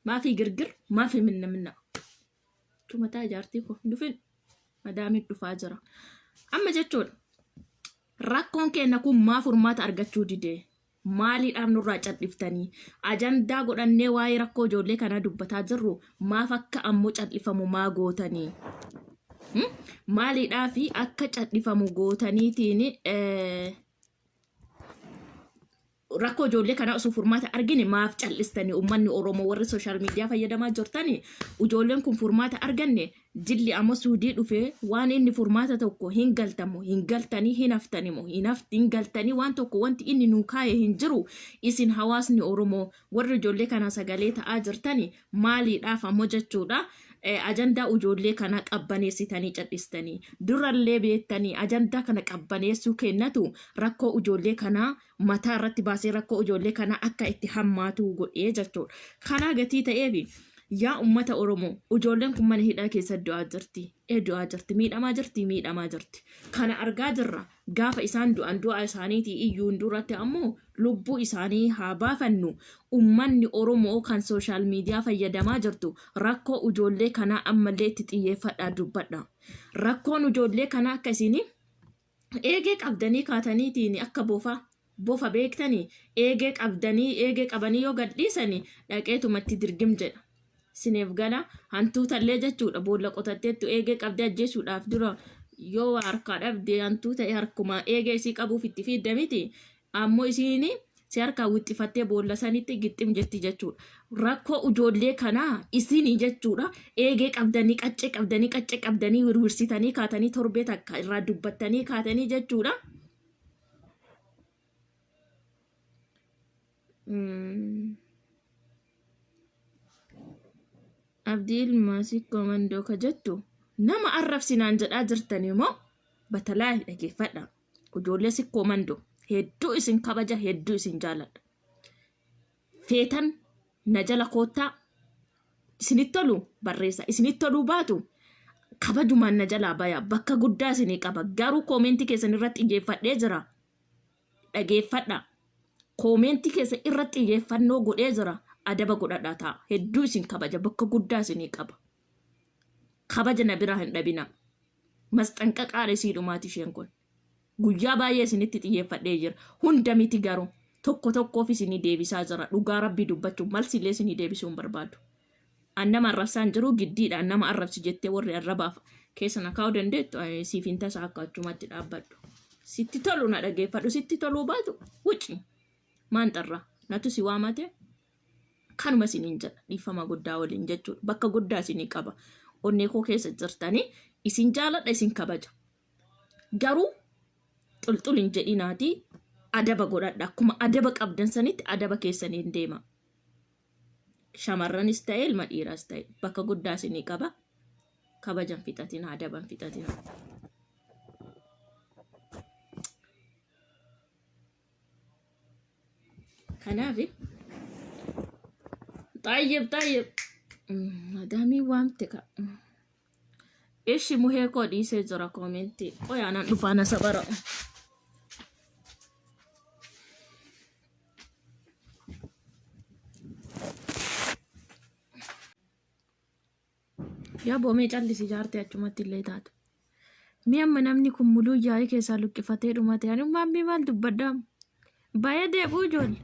Maafii girgir maafii minna minna. Cumataa jaartii koo hin dhufin. Madaamiin dhufaa jira. Amma jechuudha. Rakkoon keenya kun maa furmaata argachuu didee? Maaliidhaaf nurraa cal'iftanii? Ajandaa godhannee waa'ee rakkoo ijoollee kanaa dubbataa jirru maaf akka ammoo cal'ifamu maa gootanii? Maaliidhaaf akka cal'ifamu gootaniitiin rakkoo ijoollee kanaa osoo furmaata argine maaf cal'istanii uummanni Oromoo warri sooshaal miidiyaa fayyadamaa jirtanii ijoolleen kun furmaata arganne jilli ammoo suudii dhufee waan inni furmaata tokko hin galtamu hin galtanii hin haftanimo hin hin galtanii waan tokko wanti inni nuu kaa'e hin jiru isin hawaasni Oromoo warri ijoollee kanaa sagalee ta'aa jirtani maaliidhaaf ammoo jechuudha ajandaa ijoollee kanaa qabbaneessitanii cadhistanii durallee beektanii ajandaa kana qabbaneessuu kennatu rakkoo ijoollee kanaa mataa irratti baasee rakkoo ijoollee kanaa akka itti hammaatuu godhee jechuudha. Kanaa gatii ta'eef yaa ummata Oromoo ijoolleen kun mana hidhaa keessa du'aa jirti. Ee du'aa jirti. Miidhamaa jirti. Miidhamaa jirti. Kana argaa jirra. Gaafa isaan du'an du'a isaaniitii iyyuun duratti ammoo lubbuu isaanii haa baafannu. Ummanni Oromoo kan sooshaal miidiyaa fayyadamaa jirtu rakkoo ijoollee kanaa ammallee itti xiyyeeffadhaa dubbadha. Rakkoon ijoollee kanaa akka isinii Eegee qabdanii kaataniitiin akka bofa bofa beektanii eegee qabdanii eegee qabanii yoo gad dhiisani dhaqeetumatti dirgim jedha. Sineef gala hantuutallee jechuudha boolla qotatteettu eegee qabdee ajjeesuudhaaf dura yoo waa harkaa dhabde hantuuta harkuma eegee isii qabuuf itti fiidda miti Ammoo isiin si harkaa wixxifattee boolla sanitti gixxim jetti jechuudha. Rakkoo ijoollee kanaa isinii jechuudha. Eegee qabdanii qaccee qabdanii qaccee qabdanii wirwirsitanii kaatanii torbee takka irraa dubbattanii kaatanii jechuudha. Abdii ilmaa sikkoo mandoo ka jettu nama arrabsinaan jedhaa jirtanii moo batalaa dhageeffadha. Ijoollee sikkoo mandoo hedduu isin kabaja hedduu isin jaaladha. Feetan na jala koottaa isinitti tolu barreessa isinitti toluu baatu kabajumaan na jalaa baya bakka guddaa isinii qaba garuu koomentii keessan irratti xiyyeeffadhee jira dhageeffadha koomentii keessa irratti xiyyeeffannoo godhee jira adaba godhadhaa ta'a hedduu isin kabaja bakka guddaa isinii qaba kabaja na biraa hin dhabinaa. Masxanqaqaadha isii dhumaati isheen kun. Guyyaa baay'ee isinitti xiyyeeffadhee jira. Hunda miti garuu tokko tokkoof isinii deebisaa jira. Dhugaa rabbii dubbachuun malsillee isinii deebisuu hin barbaadu. An nama arrabsaa hin jiru giddiidhaan nama arrabsi jettee warri arrabaaf keessa na kaa'uu dandeettu siif hin tasa akka achumatti dhaabbadhu. Sitti tolu na dhageeffadhu sitti toluu baatu wuci maan xarraa natu si waamate Kanuma isiniin jedha dhiifama guddaa waliin jechuudha. Bakka guddaa isinii qaba. Onnee koo keessa jirtanii isin jaaladha isin kabaja. Garuu xulxul hin jedhinaati adaba godhadha. Akkuma adaba qabdan sanitti adaba keessaniin deema. Shamarranis ta'e ilma dhiiraas ta'e bakka guddaa isinii qaba. Kabajan fixatina adaban fixatina. Kanaaf xaayyib xaayyib madaamii waamte ka. Ishi muhee koo dhiisee jira koomentii. Qoy aanaan dhufaa na sabara. Yaa boomee callisi jaartee achumatti illee taatu. Mee amma namni kun muluu yaa'ii keessaa luqqifatee dhumate. Ani maammii maal dubbadhaa? Bayee deebi'u ijoolle.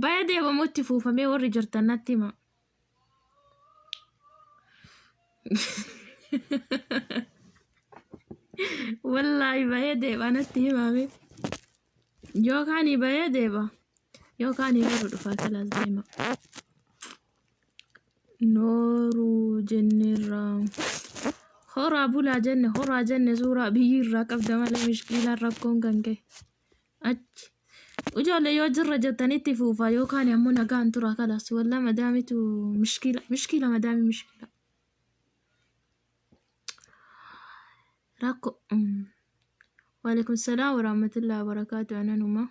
Bayee deebi'amu itti fuufamee warri jirtan natti hima. Wallaahi bayee deebi'a natti himame. Yookaan bayee deebi'a. Yookaan yeroo dhufaa kalaas deema. Nooruu jenneerra. Horaa bulaa jenne horaa jenne suuraa biyyi irraa qabda malee mishkiilaan rakkoon kan ka'e. Achi. Ijoollee yoo jirra jettanitti fuufaa yookaan ammoo nagaan tura kalas walla madaamitu mishkiila mishkiila madaami mishkiila. Rakko. Waalaikum salaam warahmatullahi wabarakaatu ananuma.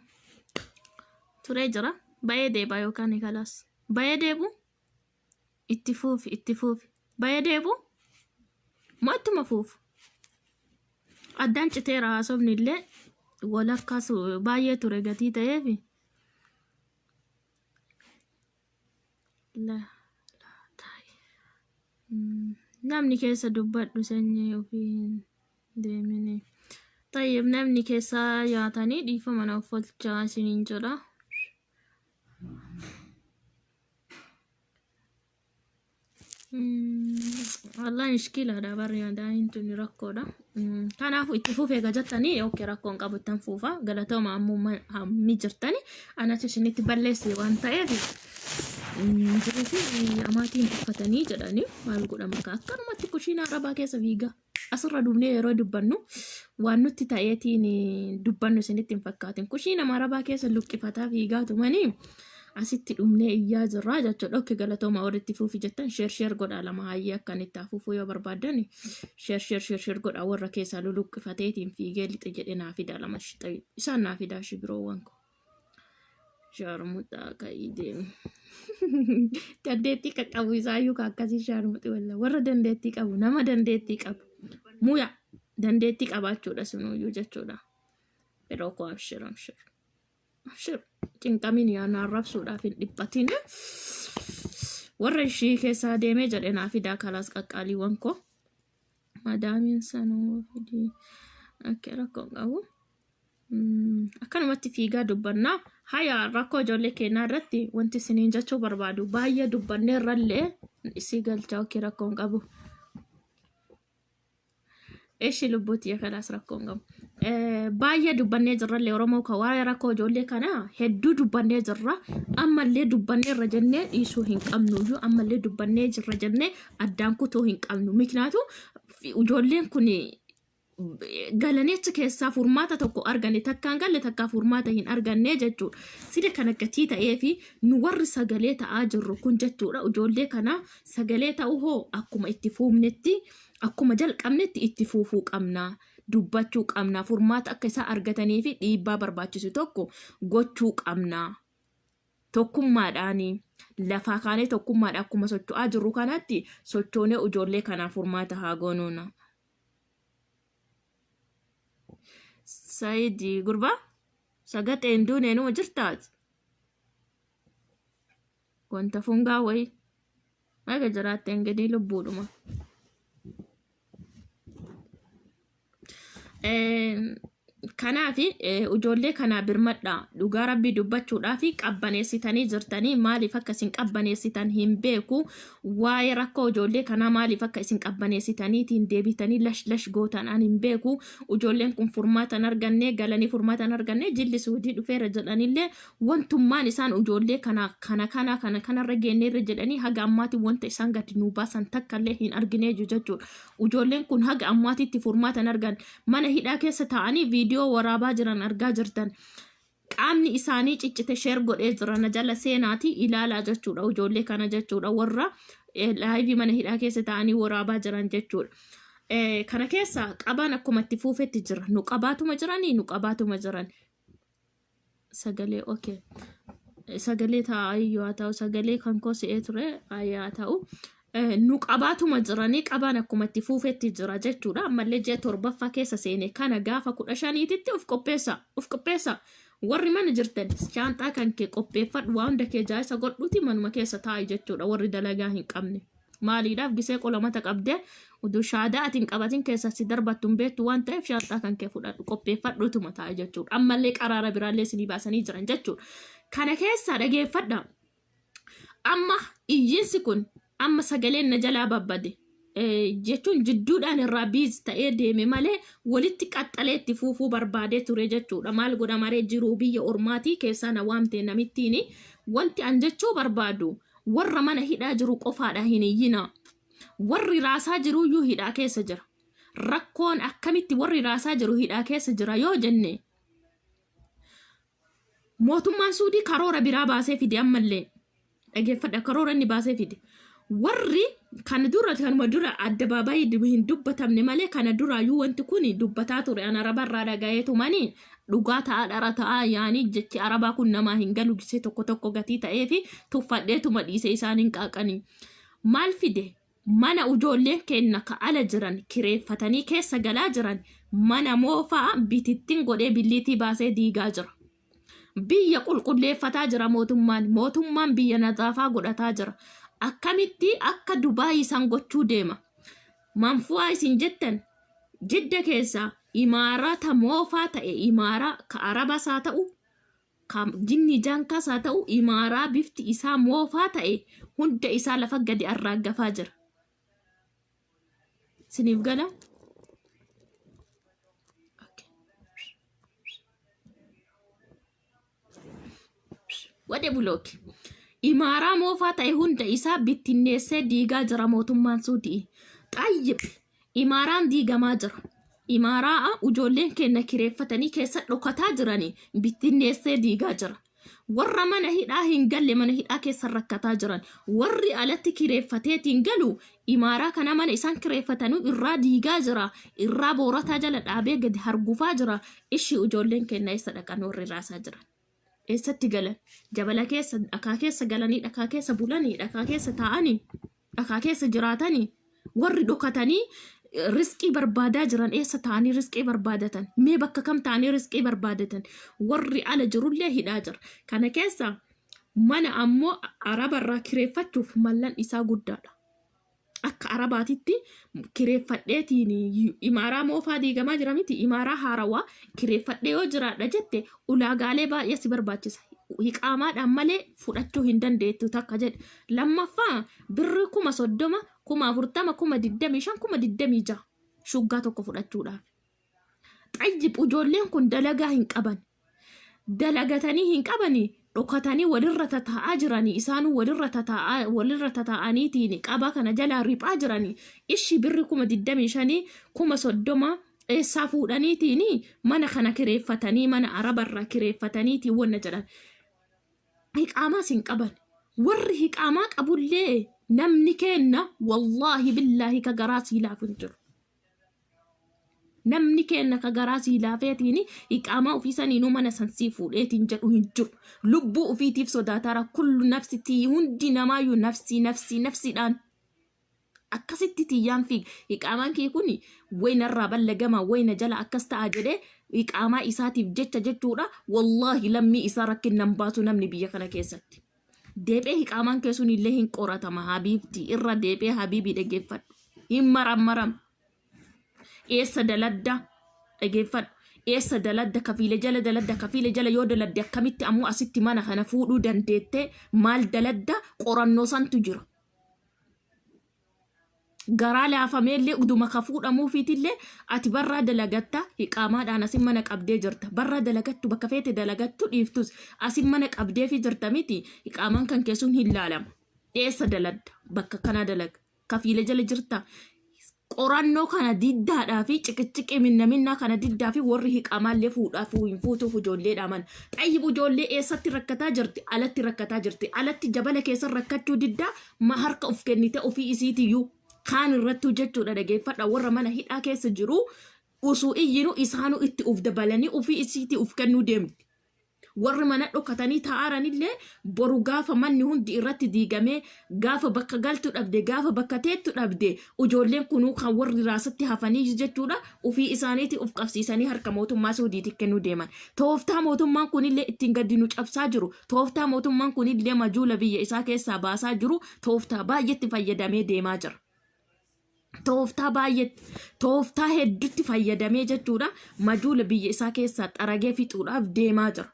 Turee jira. Bayee deebaa yookaan kalas. Bayee deebu itti fuufi itti fuufi. Bayee deebu moo ittuma fuufu. Addaan citeera haasofni illee walakkaa baay'ee ture gatii ta'eefi. La Namni keessa dubbadhu sanyii ofii hin deemini. Tayyib namni keessa yaatanii dhiifama na uffolchaa isiniin jedha. Wallahi mishkilaadha barri madaa'in tuni rakkoodha. Kanaafuu itti fufee egaa jettanii yookiin rakkoon qabu ittan fuufa galatooma ammuma hammi jirtani anatu isinitti balleesse waan ta'eef jiruu fi amaatiin uffatanii jedhanii maal godhama kaa akkanumatti kushiina arabaa keessa fiigaa asirra dhufnee yeroo dubbannu waan nutti ta'eetiin dubbannu isinitti hin fakkaatin kushiina arabaa keessa luqqifataa fiigaa tumanii asitti dhumnee iyyaa jirraa jechuudha. Okke galatooma warri itti fuufi jettan sheer sheer godhaa lama hayyee akkan itti hafuufuu yoo barbaaddan sheer sheer sheer sheer godhaa warra keessaa luluqqifateetiin fiigee lixe jedhe naa fidaa lama isaan naa fidaa shi biroowwan koo. Shaarmuxaa ka'ii deemi. Dandeettii qaqqabu isaayyuu ka akkasii shaarmuxi walla warra dandeettii qabu nama dandeettii qabu muya dandeettii qabaachuudha sunuyyuu jechuudha. Yeroo koo abshir abshir abshir cinqamin yaa na arrabsuudhaaf hin dhiphatin. Warra ishii keessaa deemee jedhe naa fidaa kalaas qaqqaaliiwwan koo. Madaamiin sanuu fidii akka rakkoo hin qabu. Akkanumatti fiigaa dubbannaa. Haya rakkoo ijoollee keenyaa irratti wanti isiniin jechuu barbaadu baay'ee dubbannee irrallee isii galchaa okkee rakkoo hin qabu. Eshi lubbuutti yakalaas rakkoo hin qabu. Baay'ee dubbannee jirrallee Oromoo kan waa'ee rakkoo ijoollee kanaa hedduu dubbannee jirra. Ammallee dubbannee irra jennee dhiisuu hin qabnu iyyuu ammallee dubbannee jirra jennee addaan kutuu hin qabnu. Miknaatu ijoolleen kun galanii achi keessaa furmaata tokko arganne takkaan galle takkaa furmaata hin arganne jechuudha. Sida kana gatii ta'ee fi nu warri sagalee ta'aa jirru kun jechuudha. Ijoollee kana sagalee ta'uu hoo akkuma itti fuufnetti akkuma jalqabnetti itti fuufuu qabna. Dubbachuu qabna. Furmaata akka isaa argatanii fi dhiibbaa barbaachisu tokko gochuu qabna. Tokkummaadhaan lafaa kaanee tokkummaadhaan akkuma socho'aa jirru kanatti sochoonee ijoollee kanaaf furmaata haa goonuuna. Saidi gurbaa sagaxee hin duune numa jirtaati. Wanta fungaa wayii. Haga jiraatte ingidihi lubbuudhuma. Kanaaf ijoollee kanaa birmadhaa dhugaa rabbii dubbachuudhaaf qabbaneessitanii jirtanii maaliif akka isin qabbaneessitan hin beeku waa'ee rakkoo ijoollee kanaa maaliif akka isin qabbaneessitaniitiin deebitanii lash lash gootan an hin beeku ijoolleen kun furmaata hin arganne galanii furmaata hin arganne jilli suudii dhufeera jedhanillee wantummaan isaan ijoollee kana kana kana kana kanarra geenneerra jedhanii haga ammaatti wanta isaan gadi nuu baasan takkallee hin arginee jiru jechuudha. Ijoolleen kun haga ammaatitti furmaata hin argan. Mana hidhaa keessa taa'anii viidiyoo waraabaa jiran argaa jirtan. Qaamni isaanii ciccite sheer godhee jira na jala seenaatii ilaalaa jechuudha ijoollee kana jechuudha warra laayivii mana hidhaa keessa taa'anii waraabaa jiran jechuudha. Kana keessa qabaan akkuma itti fuufetti jira. Nu qabaatuma jiranii nu qabaatuma jiran. Sagalee okay. Sagalee ta'a yoo haa ta'u sagalee kan koo si'ee ture haa ta'u. Nu qabaatuma jiranii qabaan akkuma itti fuufetti jira jechuudha. Ammallee ji'a torbaffaa keessa seene kana gaafa 15titti of qopheessa of qopheessa. Warri mana jirtan shaanxaa kan kee qopheeffadhu waa hunda kee jaayisa godhuuti manuma keessa taa'i jechuudha warri dalagaa hin qabne. Maaliidhaaf gisee qolamata qabdee utuu shaadaa ati hin qabatin keessa si darbattu hin beektu waan ta'eef shaanxaa kan kee fudhadhu qopheeffadhuutuma taa'i jechuudha. Ammallee qaraara biraallee isinii baasanii jiran jechuudha. Kana keessaa dhageeffadha. Amma iyyiinsi kun amma sagaleen na jalaa babbade jechuun jidduudhaan irraa biiz ta'ee deeme malee walitti qaxxalee itti fuufuu barbaadee ture jechuudha. Maal godha maree jiruu biyya ormaatii keessaa na waamte namittiin wanti an jechuu barbaadu warra mana hidhaa jiru qofaadha hin iyyinaa. Warri raasaa jiruyyuu hidhaa keessa jira. Rakkoon akkamitti warri raasaa jiru hidhaa keessa jira yoo jenne Mootummaan Suudii karoora biraa baasee fide ammallee. Dhageeffadha karoora inni baasee fide. Warri kana dura kanuma dura addabaabaayii hin dubbatamne malee kana duraayyuu wanti kun dubbataa ture. An araba irraa dhagayeetumani dhugaa ta'aa dhara ta'aa yaanii jechi arabaa kun namaa hin galu gisee tokko tokko gatii ta'ee fi tuffadheetuma dhiise isaan hin qaaqanii. Maal fide? Mana ujoolleen keenna ka ala jiran kireeffatanii keessa galaa jiran mana moofaa bitittin godhee billiitii baasee diigaa jira. Biyya qulqulleeffataa jira mootummaan. Mootummaan biyya nadaafaa godhataa jira. Akkamitti akka Dubaay isaan gochuu deema. Manfu'aa isin jettan Jidda keessa imaarata moofaa ta'e, imaaraa ka Arabas haa ta'u, ka jinni jaankaas haa ta'u, imaaraa bifti isaa moofaa ta'e hunda isaa lafa gadi arraaggafaa jira. Isiniif gala? Wade bulooki. Imaaraa moofaa ta'e hunda isaa bittinneessee diigaa jira mootummaan Suudii. Xayyib imaaraan diigamaa jira. Imaaraa ijoolleen keenya kireeffatanii keessa dhokataa jiranii bittinneessee diigaa jira. Warra mana hidhaa hin galle mana hidhaa keessa rakkataa jiran. Warri alatti kireeffateetiin galu imaaraa kana mana isaan kireeffatanuu irraa diigaa jira. Irraa boorataa jala dhaabee gadi hargufaa jira. Ishii ijoolleen keenya eessa dhaqan warri raasaa jiran? Eessatti galan? Jabala keessa, dhakaa keessa galanii, dhakaa keessa bulanii, dhakaa keessa taa'anii, dhakaa keessa jiraatanii, warri dhokatanii risqii barbaadaa jiran eessa taa'anii risqii barbaadatan? Mee bakka kam taa'anii risqii barbaadatan? Warri ala jirullee hidhaa jira. Kana keessa mana ammoo Arabarraa kireeffachuuf mallan isaa guddaadha. Akka Arabaatitti kireeffadheetiin imaaraa moofaa diigamaa jira miti, imaaraa haarawaa kireeffadhee yoo jiraadha jette ulaagaalee baay'ee si barbaachisa. Hiqaamaadhaan malee fudhachuu hin dandeettu takka jedhe. Lammaffaa birrii 30,000, 40,000, 25,000, 26,000 shuggaa tokko fudhachuudhaaf. Xayyib ijoolleen kun dalagaa hin qaban. Dalagatanii hin qabanii dhokatanii walirra tataa'aa jiranii, isaanuu walirra tataa'aa walirra tataa'aniitiin qabaa kana jalaa riphaa jiranii. Ishii birri 25,000, 30,000 eessaa fuudhaniitiin mana kana kireeffatanii, mana Arabarraa kireeffataniitiin wanna jedhan. Hiqaamaas hin qaban. Warri hiqaamaa qabullee namni keenna wallaahi billaahi ka garaa sii laafu hin jiru. Namni keenna ka garaa sii laafeetiin iqaamaa ofii saniinuu mana san sii fuudheetiin jedhu hin jiru. Lubbuu ofiitiif sodaataara kullu nafsi tii hundi namaayyuu nafsii nafsii nafsiidhaan akkasitti tiyyaan fiig. Iqaamaan kee kun way narraa ballagama way na jala akkas ta'a jedhee iqaamaa isaatiif jecha jechuudha. Wallaahi lammii isaa rakkinnan baasu namni biyya kana keessatti. Deephee hiqaamaan kee sun illee hin qoratama habiibti, irra deephee habiibii dhageeffadhu. Hin marammaram. Eessa daladda dhageeffadhu. Eessa daladda, kafiile jala daladda, kafiile jala yoo daladde akkamitti ammoo asitti mana kana fuudhuu dandeette, maal daladda, qorannoo santu jira. Garaa laafameellee uduma ka fuudhamuufiitillee ati barraa dalagatta, hiqaamaadhaan asin mana qabdee jirta. Barraa dalagattu, bakka feete dalagattu dhiiftus asin mana qabdeefi jirta miti, hiqaamaan kan kee sun hin laalama. Eessa daladda, bakka kanaa dalaga, kafiile jala jirta. Qorannoo kana diddaadhaa fi ciqiciqii minna minnaa kana diddaa fi warri hiqaamaallee fuudhaa fi hin fuutuuf ijoolleedhaa mana. Xayyib ijoollee eessatti rakkataa jirti? Alatti rakkataa jirti. Alatti jabala keessa rakkachuu diddaa ma harka of kennite ofii isiitiyyuu kaan irrattuu jechuudha. Dhageeffadha, warra mana hidhaa keessa jiru usuu iyyinu isaanuu itti uf dabalanii ofii isiitii uf kennuu deemti. Warri mana dhokatanii taa'aaranillee boru gaafa manni hundi irratti diigamee, gaafa bakka galtu dhabde, gaafa bakka teettu dhabde, ijoolleen kunuu kan warri raasatti hafanii jechuudha ofii isaaniitii of qabsiisanii harka mootummaa Suudiitti kennuu deeman. Tooftaa mootummaan kunillee ittiin gadi nu cabsaa jiru, tooftaa mootummaan kunillee majuula biyya isaa keessaa baasaa jiru, tooftaa baay'eetti fayyadamee deemaa jira. Tooftaa baay'eetti, tooftaa hedduutti fayyadamee jechuudha majuula biyya isaa keessaa xaragee fixuudhaaf deemaa jira.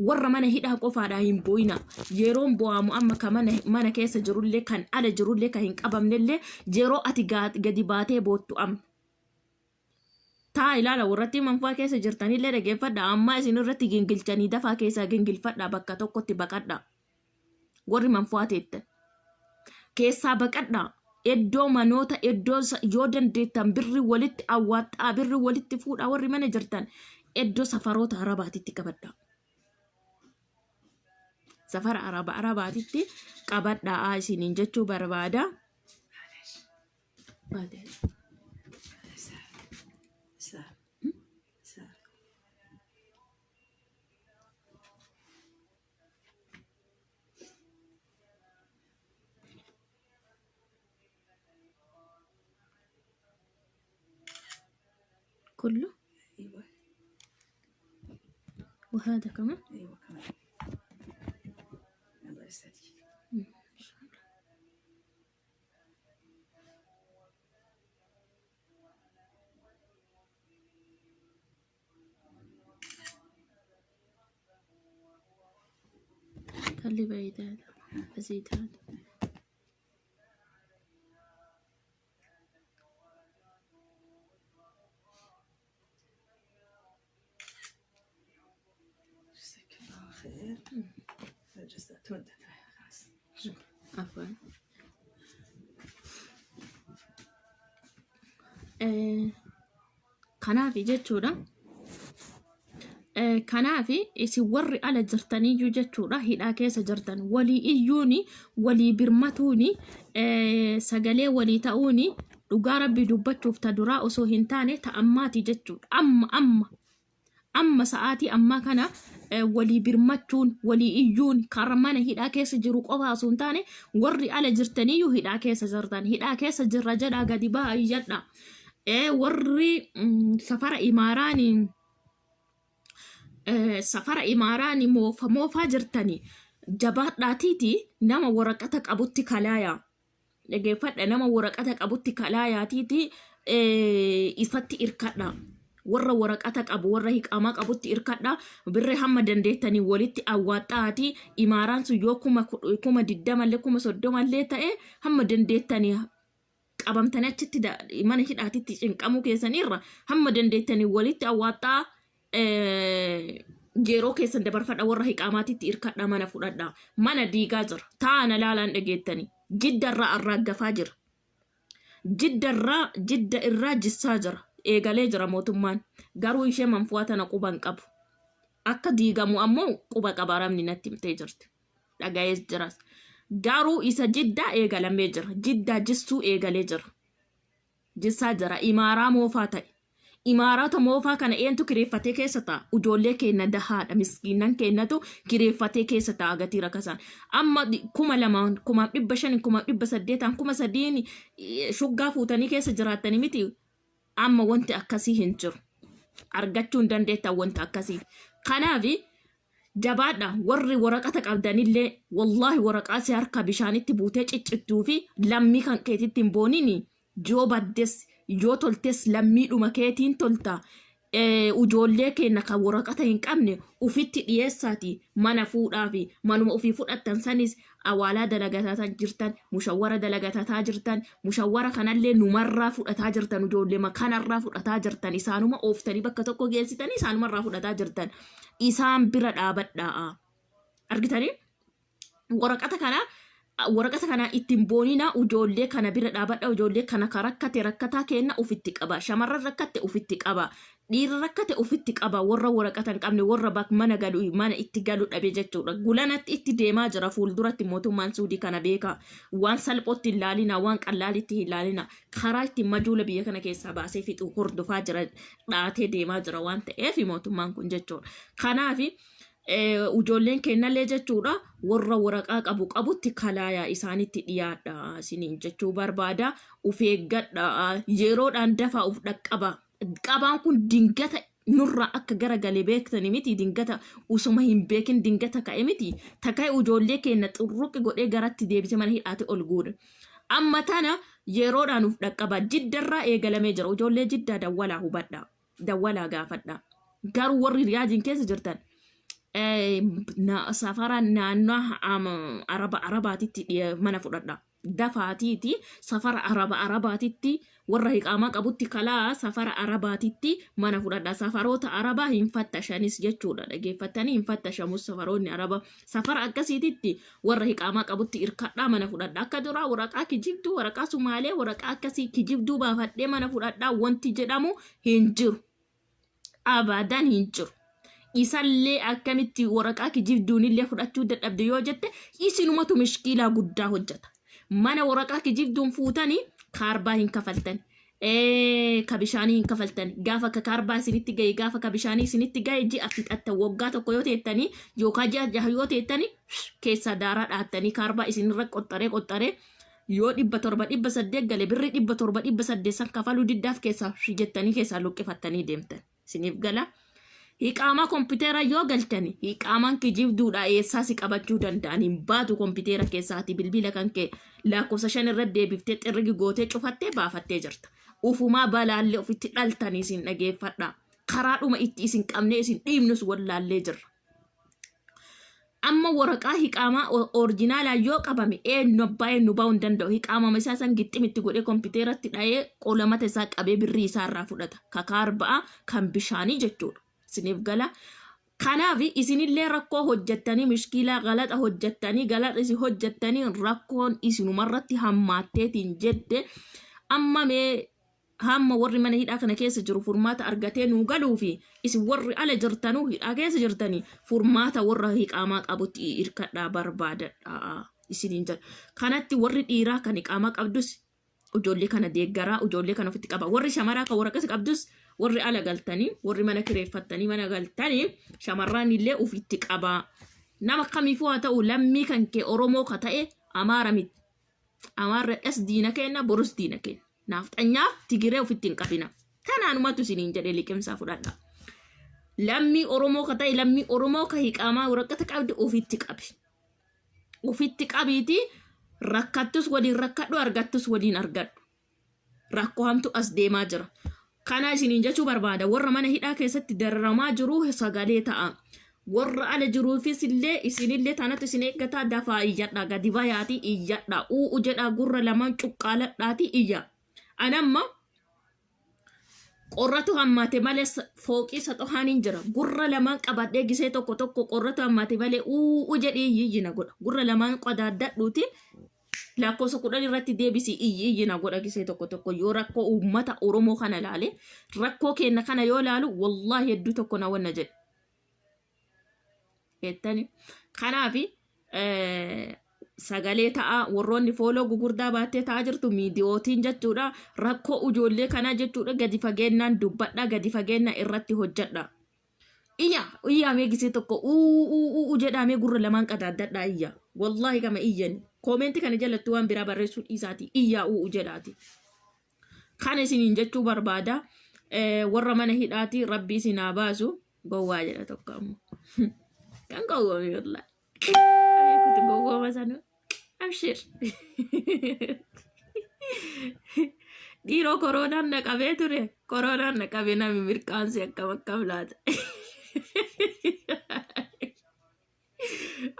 Warra mana hidhaa qofaadhaa hin boo'ina. Yeroon bo'aamu amma ka mana keessa jirullee, kan ala jirullee, kan hin qabamnellee yeroo ati gadi baatee boottu amma. Taa ilaala, warratti manfaa keessa jirtanillee dhageeffadha. Ammaa isin irratti gingilchanii dafaa keessaa gingilfadha, bakka tokkotti baqadha. Warri manfaa teettan. Keessaa baqadha. Iddoo manoota iddoo yoo dandeettan birri walitti awwaaxxaa, birri walitti fuudhaa, warri mana jirtan iddoo safaroota Arabaatitti qabadha. Safara Arabaatitti qabadhaa isiniin jechuu barbaada. سهل سهل. كله. ايوه. وهذا كمان. ايوه كمان. 3. خلي بعيد هذا، أزيد هذا. جزاك الله خير. جزاك تودت خلاص. عفوا. Kanaafi jechuudha. Kanaafi isin warri ala jirtaniyyuu jechuudha, hidhaa keessa jirtan walii iyyuuni, walii birmatuuni, sagalee walii ta'uuni, dhugaa Rabbii dubbachuuf ta duraa osoo hin taane ta ammaati jechuudha. Amma amma amma sa'aatii ammaa kana walii birmachuun, walii iyyuun, karaa mana hidhaa keessa jiru qofa osoo hin taane warri ala jirtaniyyuu hidhaa keessa jirtan, hidhaa keessa jirra jedhaa gadi bahaa iyyadha. Warri safara imaaraanii safara imaaraanii moofa moofaa jirtanii jabaadhaatiiti nama waraqata qabutti kalaaya. Dhageeffadha, nama waraqata qabutti kalaayaatiiti isatti irkadha. Warra waraqata qabu, warra hiqaamaa qabutti irkadha. Birree hamma dandeettanii walitti awwaaxxaati. Imaaraan sun yoo 20,000llee 30,000llee ta'e, hamma dandeettanii qabamtanii achitti mana hidhaatitti cinqamuu keessanirra hamma dandeettanii walitti awwaaxxaa, yeroo keessan dabarfadha, warra hiqaamaatitti irkadha, mana fudhadha. Mana diigaa jira. Taana laalaan dhageettanii. Jiddarraa arraaggafaa jira. Jiddarraa, Jidda irraa jissaa jira. Eegalee jira mootummaan. Garuu ishee manfu'aa tana quba hin qabu. Akka diigamu ammoo quba qaba, Arabni natti himtee jirti. Dhaga'ees jiras. Garuu isa Jiddaa eegalamee jira. Jiddaa jissuu eegalee jira. Jissaa jira. Imaaraa moofaa ta'e. Imaarata moofaa kana eentu kireeffatee keessa ta'a? Ijoollee keenya dahaadha. Miskiinan keenyatu kireeffatee keessa ta'a gatii rakasaan. Amma 2,000, 5,500, 800,000, 3,000 shuggaa fuutanii keessa jiraattanii miti. Amma wanti akkasii hin jiru. Argachuu hin dandeettan wanta akkasii. Kanaaf jabaadha, warri waraqata qabdanillee, wallaahi waraqaa si harka bishaanitti buutee ciccittuu fi lammii kan keetitti hin boonini. Yoo baddes yoo toltes lammiidhuma keetiin tolta. Ijoollee keenya kan waraqata hin qabne ufitti dhiyeessaati mana fuudhaa fi manuma ofii fudhattan sanis awaalaa dalagataa jirtan, mushawwara dalagataa jirtan, mushawwara kanallee numarraa fudhataa jirtan, ijoollee kanarraa fudhataa jirtan, isaanuma ooftanii bakka tokko geessitanii isaanumarraa fudhataa jirtan, isaan bira dhaabadhaa. Argitanii, waraqata kana ittiin boonina, ijoollee kana bira dhaabadha. Ijoollee kana ka rakkate, rakkataa kenna ufitti qaba. Shamarran rakkatte ufitti qaba, dhiirri rakkate ufitti qaba. Warra waraqata hin qabne, warra bak mana galu, mana itti galu dhabe jechuudha. Gulanatti itti deemaa jira fuulduratti mootummaan Suudii, kana beeka. Waan salphootti hin laalina, waan qallaalitti hin laalina. Karaa ittiin majuula biyya kana keessaa baasee fixu hordofaa jira, dhaatee deemaa jira waan ta'eef mootummaan kun jechuudha. Kanaaf ijoolleen kennallee jechuudha, warra waraqaa qabu qabutti kalaayaa, isaanitti dhiyaadha isiniin jechuu barbaada. Uf eeggadha, yeroodhaan dafaa uf dhaqqaba. Qabaan kun dingata nurraa akka garagalee beektani miti. Dingata usuma hin beekin dingata ka'e miti. Taka'e ijoollee keenya xurruqi godhee garatti deebise mana hidhaate ol guure. Amma tana yeroodhaan uf dhaqqaba. Jiddarraa eegalamee jira. Ijoollee Jiddaa dawwalaa hubadha, dawwalaa gaafadha. Garuu warri Riyaadiin keessa jirtan safara naannoo Araba Arabaatitti mana fudhadha. Dafaatiiti safara Araba Arabaatitti warra hiqaamaa qabutti kalaa safara Arabaatitti mana fudhadha. Safaroota Arabaa hin fattashanis jechuudha. Dhageeffattanii, hin fattashamus safaroonni Araba. Safara akkasiititti warra hiqaamaa qabutti irkadhaa, mana fudhadha. Akka duraa waraqaa kijibduu, waraqaa Sumaalee, waraqaa akkasii kijibduu baafadhee mana fudhadhaa wanti jedhamu hin jiru. Abadan hin jiru. Isallee akkamitti waraqaa kijibduunillee fudhachuu dadhabde yoo jette, isinumatu mishkiilaa guddaa hojjeta. Mana waraqaa kijibduun fuutanii kaarbaa hin kafaltan. Ka bishaanii hin kafaltan. Gaafa ka kaarbaa isinitti gahe, gaafa ka bishaanii isinitti gahe, ji'a fixattan, waggaa tokko yoo teettanii yookaan ji'a 6 yoo teettanii, keessaa daaraa dhaattanii kaarbaa isinirra qoxxaree qoxxaree yoo 700 800 gale, birri 700 800 san kafaluu diddaaf keessaa jettanii keessaa luqqifattanii deemtan. Isiniif gala. Hiqaamaa kompiitera yoo galchani hiqaamaan kijibduudha, eessaa si qabachuu danda'an? Hin baatu kompiitera keessaati. Bilbila kan kee lakkoofsa 5 irra deebiftee xirrigi gootee cufattee baafattee jirta. Ufumaa balaallee ofitti dhaltanii isin dhageeffadha. Karaadhuma itti isin qabnee isin dhiibnus wallaallee jirra. Amma waraqaa hiqaamaa orijinaalaa yoo qabame eenyu abbaa eenyu ba'uu hin danda'u. Hiqaamama isaa san gixximitti godhee kompiiteratti dha'ee qolamata isaa qabee birrii isaa irraa fudhata. Kakaar ba'a kan bishaanii jechuudha. Isiniif gala. Kanaaf isinillee rakkoo hojjettanii, mishkiilaa galaxa hojjettanii, galaxa isin hojjettanii rakkoon isinumarratti hammaatteetiin jette. Amma mee hamma warri mana hidhaa kana keessa jiru furmaata argatee nuu galuu fi isin warri ala jirtanuu hidhaa keessa jirtanii furmaata warra hiqaamaa qabutti hirkadhaa barbaadadhaa isiniin jedha. Kanatti warri dhiiraa kan hiqaamaa qabdus ijoollee kana deeggaraa, ijoollee kana ofitti qaba. Warri shamaraa kan waraqas qabdus, warri ala galtanii, warri mana kireeffattanii mana galtanii, shamarraan illee ofitti qabaa. Nama kamiifuu haa ta'u, lammii kan kee Oromoo ka ta'e, Amaara miti. Amaarradhas diina kenna, borus diina kenna. Naafxanyaaf Tigiree ofitti hin qabina. Kanaanumatu isiniin jedhee liqimsaa fudhadha. Lammii Oromoo ka ta'e, lammii Oromoo ka hiqaamaa waraqata qabdu ofitti qabi. Ofitti qabiiti rakkattus waliin rakkadhu, argattus waliin argadhu. Rakkoo hamtu as deemaa jira. Kana isiniin jechuu barbaada. Warra mana hidhaa keessatti dararamaa jiru sagalee ta'a. Warra ala jiruufis illee isinillee tanatu isin eeggataa. Dafaa iyyadha, gadi bayaati iyyadha. U'u jedhaa, gurra lamaan cuqqaaladhaati iyya. Anamma qorratu hammaate malee fooqii saxohaan hin jira. Gurra lamaan qabadhee gisee tokko tokko qorratu hammaate malee u'u jedhii iyyi na godha. Gurra lamaan qadaaddadhuuti lakkoofsa 10 irratti deebisii iyyi iyyi na godha gisee tokko tokko. Yoo rakkoo uummata Oromoo kana ilaale, rakkoo keenya kana yoo ilaalu, wallaahi hedduu tokko na wanna jedhe. Jettani. Kanaaf sagalee ta'a. Warroonni fooloo gugurdaa baattee ta'aa jirtu miidiyootiin jechuudha. Rakkoo ijoollee kanaa jechuudha gadi fageennaan dubbadha, gadi fageennaa irratti hojjedha. Iyya iyyaa mee gisee tokko uu uu uu jedhaa, mee gurra lamaan qadaaddadhaa iyya. Wallaahi kama iyyani. Koomentii kana jalatti waan biraa barreessuu dhiisaati iyyaa uu jedhaati. Kana isiniin jechuu barbaada. Warra mana hidhaati rabbi isin haa baasu. Gowwaa jedha tokko ammoo. Kan gowwoome wallaahi. Abeekutu gowwooma sanuu. Abshir. Dhiiroo, koronaan na qabee ture. Koronaan na qabee nami mirqaansi akkam akkam laata?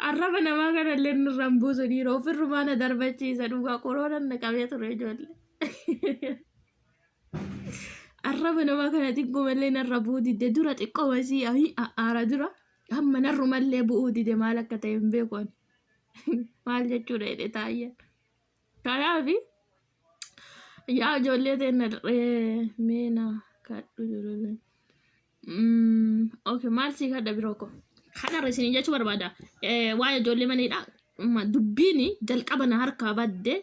Arraba namaa kanallee nurraan buusu dhiiroo, ofirrumaa na darbachiisa dhugaa. Koronaan na qabee ture ijoollee. Arraba namaa kana xiqqoomallee narra bu'uu didde. Dura xiqqoo masii aara dura, amma narrumallee bu'uu dide. Maal akka ta'e hin beeku ani. Maal jechuudha jedhe taayyan. Kanaaf yaa ijoollee teenna meena kadhu ijoollee. Okay, maal sii kadha biroo ko? Kanarra isin jechuu barbaada. Waa'ee ijoollee maneedha. Dubbiin jalqaba na harkaa badde,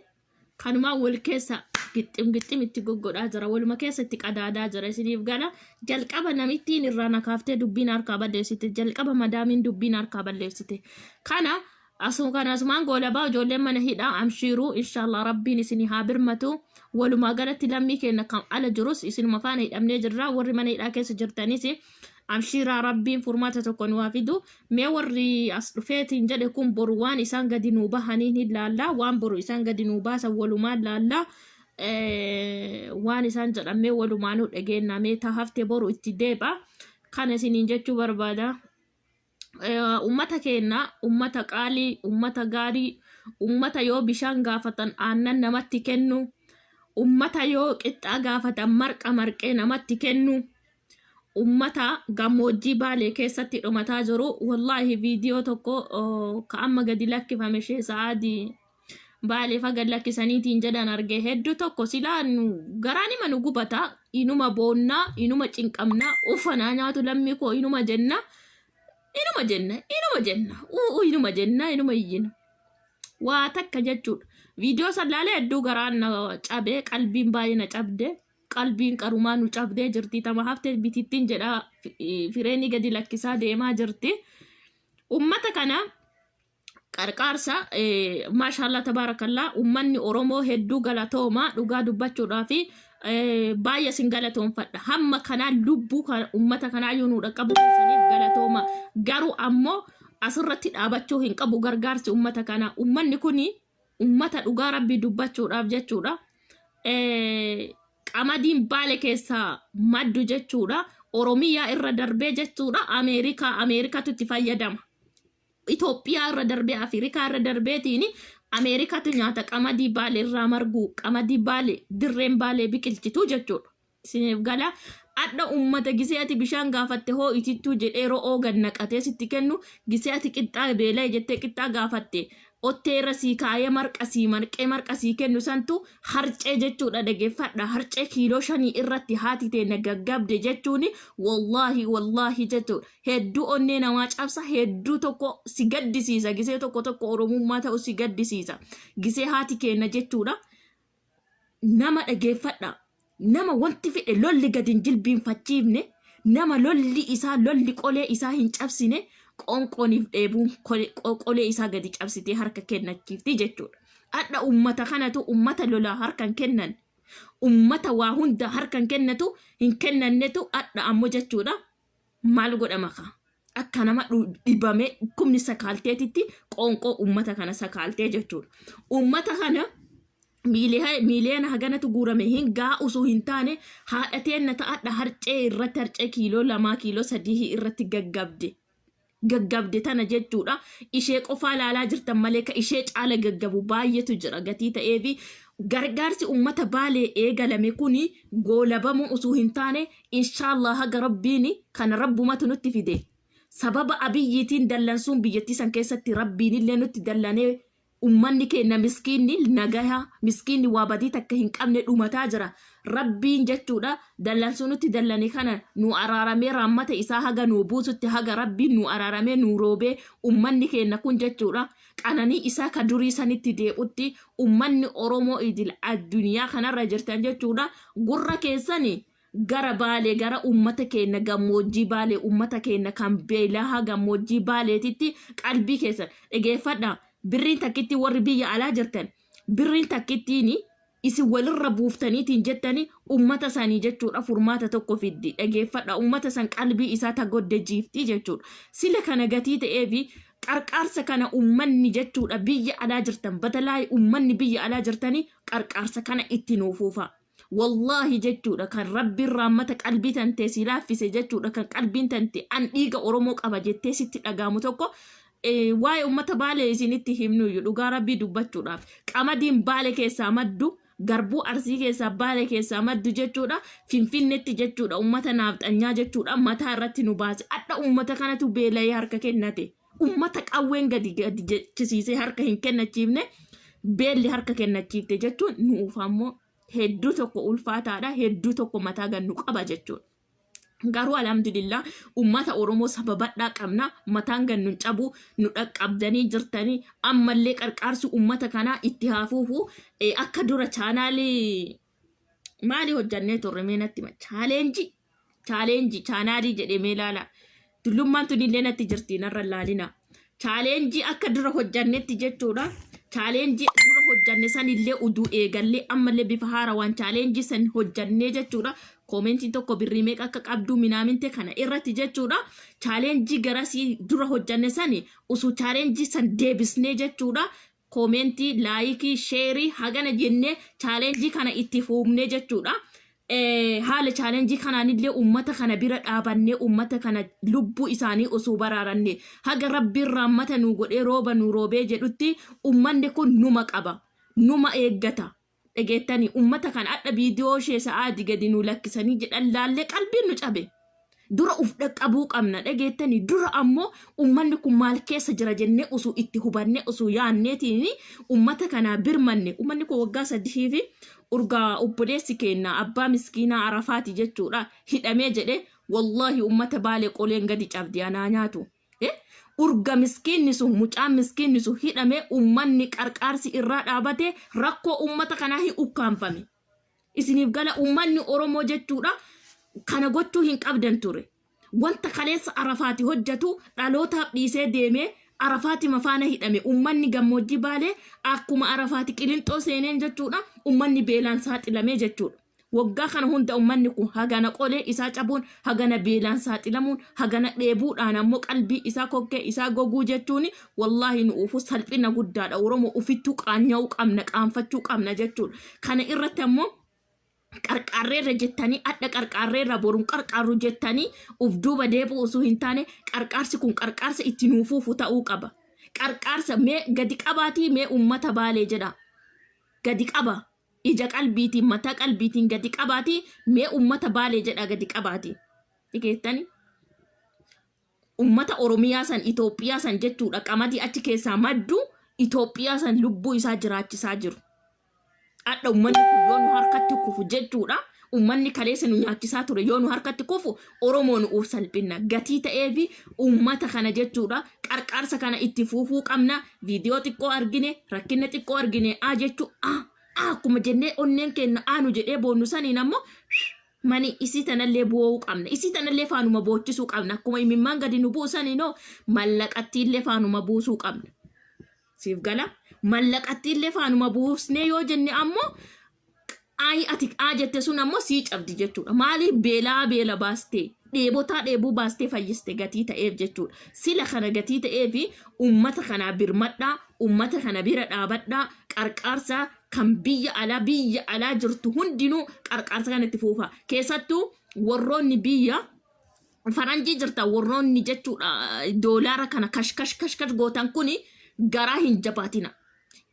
kanumaa wal keessa gixxim gixxim itti goggodhaa jira. Waluma keessa itti qadaadaa jira isiniif gala. Jalqaba namittiin irraa na kaaftee dubbiin harkaa balleessite. Jalqaba madaamiin dubbiin harkaa balleessite. Kana asuma kana asumaan goolabaa. Ijoolleen mana hidhaa amshiiruu, inshallah rabbiin isinii haa birmatu. Walumaa galatti lammii keenya kan ala jirus isinuma faana hidhamnee jirra. Warri mana hidhaa keessa jirtanis amshiiraa, rabbiin furmaata tokko nu haa fidu. Mee warri as dhufeetiin jedhe kun boru waan isaan gadi nuu bahaniin hin laallaa. Waan boru isaan gadi nuu baasan walumaan laallaa. Waan isaan jedhamee walumaanuu dhageennaa. Mee taa hafte boru itti deebi'a. Kana isiniin jechuu barbaada. Ummata keenya, ummata qaalii, ummata gaarii, ummata yoo bishaan gaafatan aannan namatti kennu, ummata yoo qixxaa gaafatan marqa marqee namatti kennu, ummata gammoojjii Baalee keessatti dhumataa jiru. Wallaahi viidiyoo tokko ka amma gadi lakkifame ishee sa'aadii Baalee fa gad lakkisaniitiin jedhan arge. Hedduu tokko silaa nu garaan ima nu gubata, inuma boonnaa, inuma cinqamnaa, uffanaa nyaatu lammii koo, inuma jenna, inuma jenna, inuma jenna, uu inuma jenna, inuma iyyina waa takka jechuudha. Viidiyoo san laalee hedduu garaan na cabee, qalbiin baay'ee na cabde. Qalbiin qarumaa nu cabdee jirti. Tama hafte bitittiin jedha fireenii gadi lakkisaa deemaa jirti. Ummata kana qarqaarsa, maashaallah tabaarakallaa, ummanni Oromoo hedduu galatooma dhugaa dubbachuudhaa fi Baay'ee isin galatoonfadha. Hamma kanaa lubbuu uummata kanaa yoo nu dhaqqabu keessaniif galatooma. Garuu ammoo asirratti dhaabachuu hin qabu gargaarsi uummata kanaa. Uummanni kuni uummata dhugaa Rabbii dubbachuudhaaf jechuudha. Qamadiin Baale keessaa maddu jechuudha. Oromiyaa irra darbee jechuudha. Ameerikaa Ameerikatu itti fayyadama. Itoophiyaa irra darbee, Afrikaa irra darbeetiin Ameerikatu nyaata qamadii Baale irraa margu, qamadii Baale dirreen Baalee biqilchitu jechuudha. Isiniif gala. Adha uummata gisee ati bishaan gaafatte hoo itittuu jedhee ro'oo gad naqatee sitti kennu, gisee ati qixxaa beela'e jettee qixxaa gaafatte ottee irra sii kaayee marqa sii marqee marqa sii kennu santu harcee jechuudha. Dhageeffadha, harcee kiiloo 5 irratti haati teenya gaggabde jechuun wallaahi wallaahi jechuudha. Hedduu onnee namaa cabsa, hedduu tokko si gaddisiisa, gisee tokko tokko Oromummaa ta'u si gaddisiisa. Gisee haati keenya jechuudha. Nama dhageeffadha. Nama wanti fedhe lolli gadi hin jilbiinfachiifne, nama lolli isaa lolli qolee isaa hin cabsine, qoonqooniif dheebuun qolee isaa gadi cabsitee harka kennachiifti jechuudha. Adha ummata kanatu ummata lolaa harka hin kennan. Ummata waa hunda harka hin kennatu hin kennannetu adha ammoo jechuudha. Maal godhama kaa? Akka nama dhibamee dhukkubni sakaalteetitti qoonqoo ummata kana sakaaltee jechuudha. Ummata kana miiliyoona haganatu guurame hin gaa osoo hin taane, haadha teenna ta'adha harcee irratti harcee kiiloo 2, kiiloo 3 irratti gaggabde. Gaggabde tana jechuudha. Ishee qofaa ilaalaa jirtan malee ka ishee caala gaggabu baay'eetu jira gatii ta'eefi gargaarsi ummata Baalee eegalame kuni goolabamuu osoo hin taane, inshaallah haga Rabbiin kana Rabbumatu nutti fide. Sababa Abiyyiitiin dallansuun biyyattii san keessatti Rabbiin illee nutti dallanee, ummanni keenya miskiinni nagaha, miskiinni waa badii takka hin qabne dhumataa jira. Rabbiin jechuudha dallansuu nutti dallane kana nu araaramee raammata isaa haga nu buusutti, haga Rabbiin nu araaramee nu roobee ummanni keenya kun jechuudha qananii isaa ka durii sanitti dee'utti, ummanni Oromoo idil addunyaa kanarra jirtan jechuudha gurra keessani gara Baalee, gara ummata keenya gammoojjii Baalee, ummata keenya kan beelahaa gammoojjii Baaleetitti qalbii keessan dhageeffadha. Birriin takkitti warri biyya alaa jirtan, birriin takkittiin isin walirra buuftaniitiin jettani ummata sanii jechuudha furmaata tokko fiddi. Dhageeffadha, ummata san qalbii isaa tagodde jiifti jechuudha. Sila kana gatii ta'eefi qarqaarsa kana ummanni jechuudha biyya alaa jirtan batalaay, ummanni biyya alaa jirtanii qarqaarsa kana itti nuufuufa. Wallaahi jechuudha kan Rabbiin raammata qalbii tantee si laaffise jechuudha, kan qalbiin tante an dhiiga Oromoo qaba jettee sitti dhagaamu tokko, waa'ee uummata Baalee isinitti himnuyyuu, dhugaa Rabbii dubbachuudhaaf, qamadiin Baale keessaa maddu, garbuu Arsii keessaa Baale keessaa maddu jechuudha Finfinnetti jechuudha uummata naafxanyaa jechuudha mataa irratti nu baase. Adha uummata kanatu beela'ee harka kennate. Uummata qawween gadi gadi jechisiisee harka hin kennachiifne beelli harka kennachiifte jechuun nuuf ammoo hedduu tokko ulfaataadha, hedduu tokko mataa gannu qaba jechuudha. Garuu alhamdulillah ummata Oromoo saba badhaa qabna, mataan gannu hin cabu. Nu dhaqqabdanii jirtanii, ammallee qarqaarsi ummata kanaa itti haafuufu. Akka dura chaanaalii maali hojjannee turre? Mee natti hima. Challenge challenge chaanaalii jedhee mee ilaala. Dullummaan tun illee natti jirti, narra laalina. Challenge akka dura hojjannetti jechuudha. Challenge dura hojjanne san illee uduu eegallee, ammallee bifa haarawaan challenge san hojjannee jechuudha. Commentiin tokko birrii meeqa akka qabdu minaaminte kana irratti jechuudha. Challenge garasii dura hojjanne sani usuu challenge san deebisnee jechuudha. Comment, like, share hagana jennee challenge kana itti fuufnee jechuudha. Haala challenge kanaanillee uummata kana bira dhaabannee uummata kana lubbuu isaanii osoo baraaranne, haga Rabbiin raammata nu godhee rooba nu roobee jedhutti uummanni kun numa qaba, numa eeggata. Dhageettanii uummata kana adha viidiyoo ishee sa'aadii gadi nu lakkisanii jedhan laallee qalbiin nu cabe. Dura uf dhaqqabuu qabna, dhageettanii? Dura ammoo uummanni kun maal keessa jira jennee osoo itti hubannee, osoo yaanneetiin uummata kanaa birmanne. Uummanni kun waggaa 3 fi urgaa obboleessi keenya abbaa miskiinaa Arafaati jechuudha hidhamee jedhee, wallaahi uummata Baalee qoleen gadi cabdi anaa nyaatu. Urga miskiinni sun, mucaan miskiinni sun hidhamee uummanni qarqaarsi irraa dhaabate, rakkoo uummata kanaa hin ukkaanfame. Isiniif gala, uummanni Oromoo jechuudha kana gochuu hin qabdan ture. Wanta kaleessa Arafaati hojjetu dhalootaaf dhiisee deemee Arafaati mafaana hidhame. Uummanni gammoojjii Baalee akkuma Arafaati Qilinxoo seeneen jechuudha uummanni beelaan saaxilamee jechuudha. Waggaa kana hunda ummanni kun hagana qolee isaa cabuun, hagana beelaan saaxilamuun, hagana dheebuudhaan ammoo qalbii isaa kokkee isaa goguu jechuun wallaahi nu ufu salphina guddaadha. Oromoo ufittuu qaanya'uu qabna, qaanfachuu qabna jechuudha. Kana irratti ammoo qarqaarreerra jettanii adha qarqaarreerra boruun qarqaarru jettanii uf duuba deebi'u osoo hin taane qarqaarsi kun qarqaarsa itti nuufuufu ta'uu qaba. Qarqaarsa mee gadi qabaatii mee ummata Baalee jedha. Gadi qaba. Ija qalbiitiin mataa qalbiitiin gadi qabaatii mee ummata Baalee jedha gadi qabaatii. Dhageettani? Ummata Oromiyaa san Itoophiyaa san jechuudha qamadii achi keessaa maddu Itoophiyaa san lubbuu isaa jiraachisaa jiru. Adha ummanni kun yoo nu harkatti kufu jechuudha. Ummanni kaleessa nu nyaachisaa ture yoo nu harkatti kufu Oromoo nu uuf salphinna. Gatii ta'eefi ummata kana jechuudha. Qarqaarsa kana itti fuufuu qabna. Viidiyoo xiqqoo argine, rakkina xiqqoo argine a jechuu a a akkuma jennee onneen keenya a nu jedhee boonnu saniin ammoo mani isii tanallee boo'uu qabna. Isii tanallee faanuma boochisuu qabna. Akkuma imimmaan gadi nu bu'u saniinoo mallaqattiillee faanuma buusuu qabna. Siif gala. Mallaqattiillee faanuma buusnee yoo jenne ammoo ayi ati aa jette sun ammoo sii cabdi jechuudha. Maaliif beelaa beela baastee dheebotaa dheebuu baastee fayyiste gatii ta'eef jechuudha. Sila kana gatii ta'eef ummata kanaa birmadhaa, ummata kana bira dhaabadhaa, qarqaarsa kan biyya alaa jirtu hundinuu qarqaarsa kana itti fuufa. Keessattuu warroonni biyya faranjii jirta warroonni jechuudha doolaara kana kash kash kash kash gootan kuni garaa hin jabaatina.